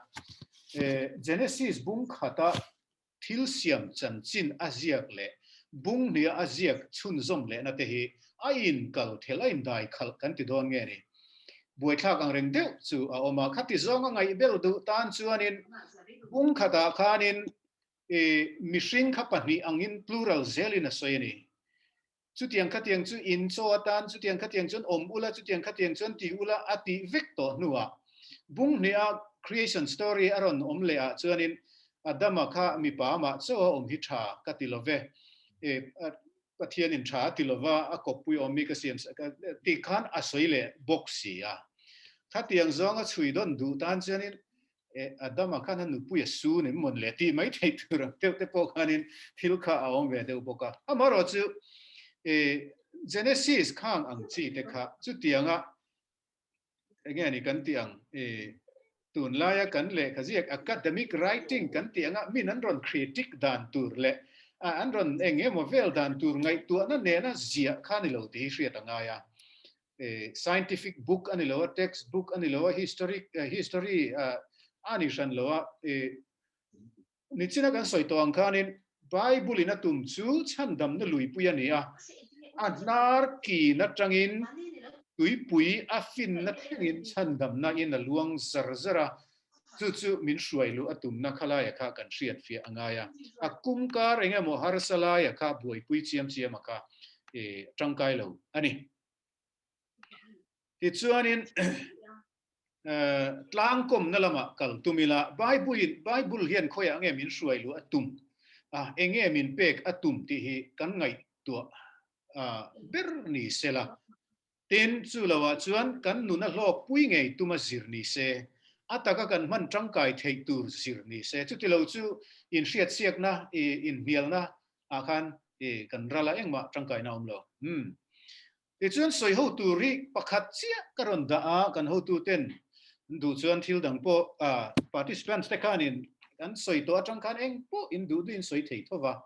[SPEAKER 3] Genesis bung khata thil siam chanchin a ziak leh bung hnia a ziak chhunzawm lehna te hi a inkal thel, a indai khalh kan ti dawn nge ni? Buaithlak ang reng deuh chu a awm a, khati zawnga ngaihbel duh tan chuanin bung khatah khanin mihring kha pahnih angin plural zelin a sawi a ni. Chutiang khatiang chu in chaw atan, chutiang khatiang chuan awm ula, chutiang khatiang chuan ti ula a tih vek tawh hnuah bung hniha creation story a rawn awm leh ah chuanin Adama kha mipa amah chaw a awm hi tha ka ti lo ve, Pathianin tha a ti lo va, a kawppui awm mi ka siam tih khan a sawi leh bawk si a. Khatiang zawnga chhui dawn duh tan chuanin E, Adama khan a nupui a su ni mawn le tih mai theih tur ang deuh te pawh khanin thil kha a awm ve deuh bawk a. Amaherawh chu e, Genesis khang ang chi te kha chutianga enge ni kan tih ang e, tunlaia kan lehkha ziak academic writing kan tih anga min an rawn critic dan tur leh an rawn eng emaw vel dan tur ngaihtuahna nena ziah kha ni lo tih hi hriat a ngai a. Scientific book a ni lo a, text book a ni lo a, historic history a ni hran lo a. Nichina kan sawi tawh ang khanin Bible in a tum chu chhandamna luipui a ni a, a hnar kin atangin tuipui a finna thlengin chhandamna in a luang zar zar a, chu chu min hruai luh a tumna khalaia kha kan hriat fiah a ngai a, a kum kar eng emaw harsa laia kha buaipui chiam chiam a kha tangkai lo a ni. Tichuanin tlangkawmna lamah kal tum ila, Bible Bible hian khawiah nge min hruai luh a tum a, enge min pek a tum tih hi kan ngaihtuah ber ni sela. Tin, chu loah chuan kan nuna hlawk pui ngei tuma zir ni se, a taka kan hman tangkai theih tur zir ni se. Chuti lo chu inhriatsiakna, inhnialna ah khan kan ral a engmah tangkaina awm lo. Umm. Tichuan sawi ho tur hi pakhat chiah ka rawn dah a, kan hotuten an duh chuan thil dang pawh participants te khanin an sawi tawh atang khan eng pawh in duh duhin sawi thei tho va.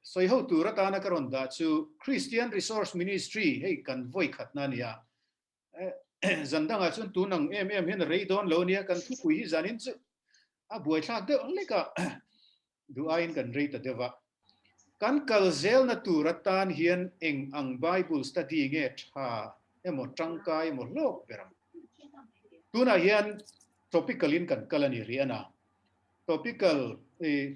[SPEAKER 3] Sawi ho tur atana ka rawn dah chu Christian Resource Ministry hei kan vawi khatna a ni a. Zan dangah chuan tun ang em em hian a rei dawn lo nia, kan thupui hi zanin chu a buaithlak deuh ang lek a, duh aiin kan rei ta deuh a. Kan kal zelna tur atan hian eng ang Bible study nge tha emaw tangkai emaw hlawk ber ang. Tunah hian topical in kan kal a ni rih a na. Topical,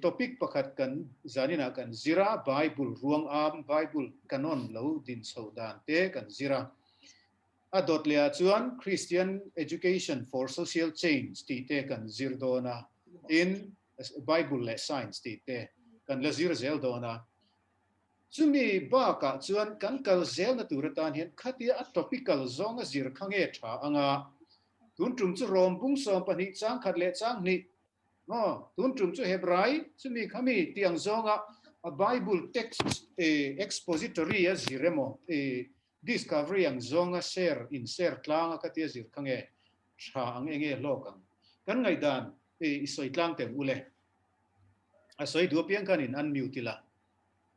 [SPEAKER 3] topic pakhat kan zaninah kan zir a, Bible ruang am, Bible canon lo din chho dan te kan zir a. A dawt leh ah chuan Christian Education for Social Change tih te kan zir dawn a, tin Bible leh Science tih te kan la zir zel dawn a. Chumi bakah chuan kan kal zelna tur atan hian khatia a topical zawnga zir kha nge tha anga, tun tum chu Rom bung 12 chang khat leh chang hnih, maw, tun tum chu Hebrai chumi khami tih ang zawnga a Bible text expository a zir emaw, discovery ang zawnga share in share tlanga khatia zir kha nge tha ang enge hlawk ang. Kan ngaihdan i sawi tlang teh ule. A sawi duh apiang khan in unmute ila.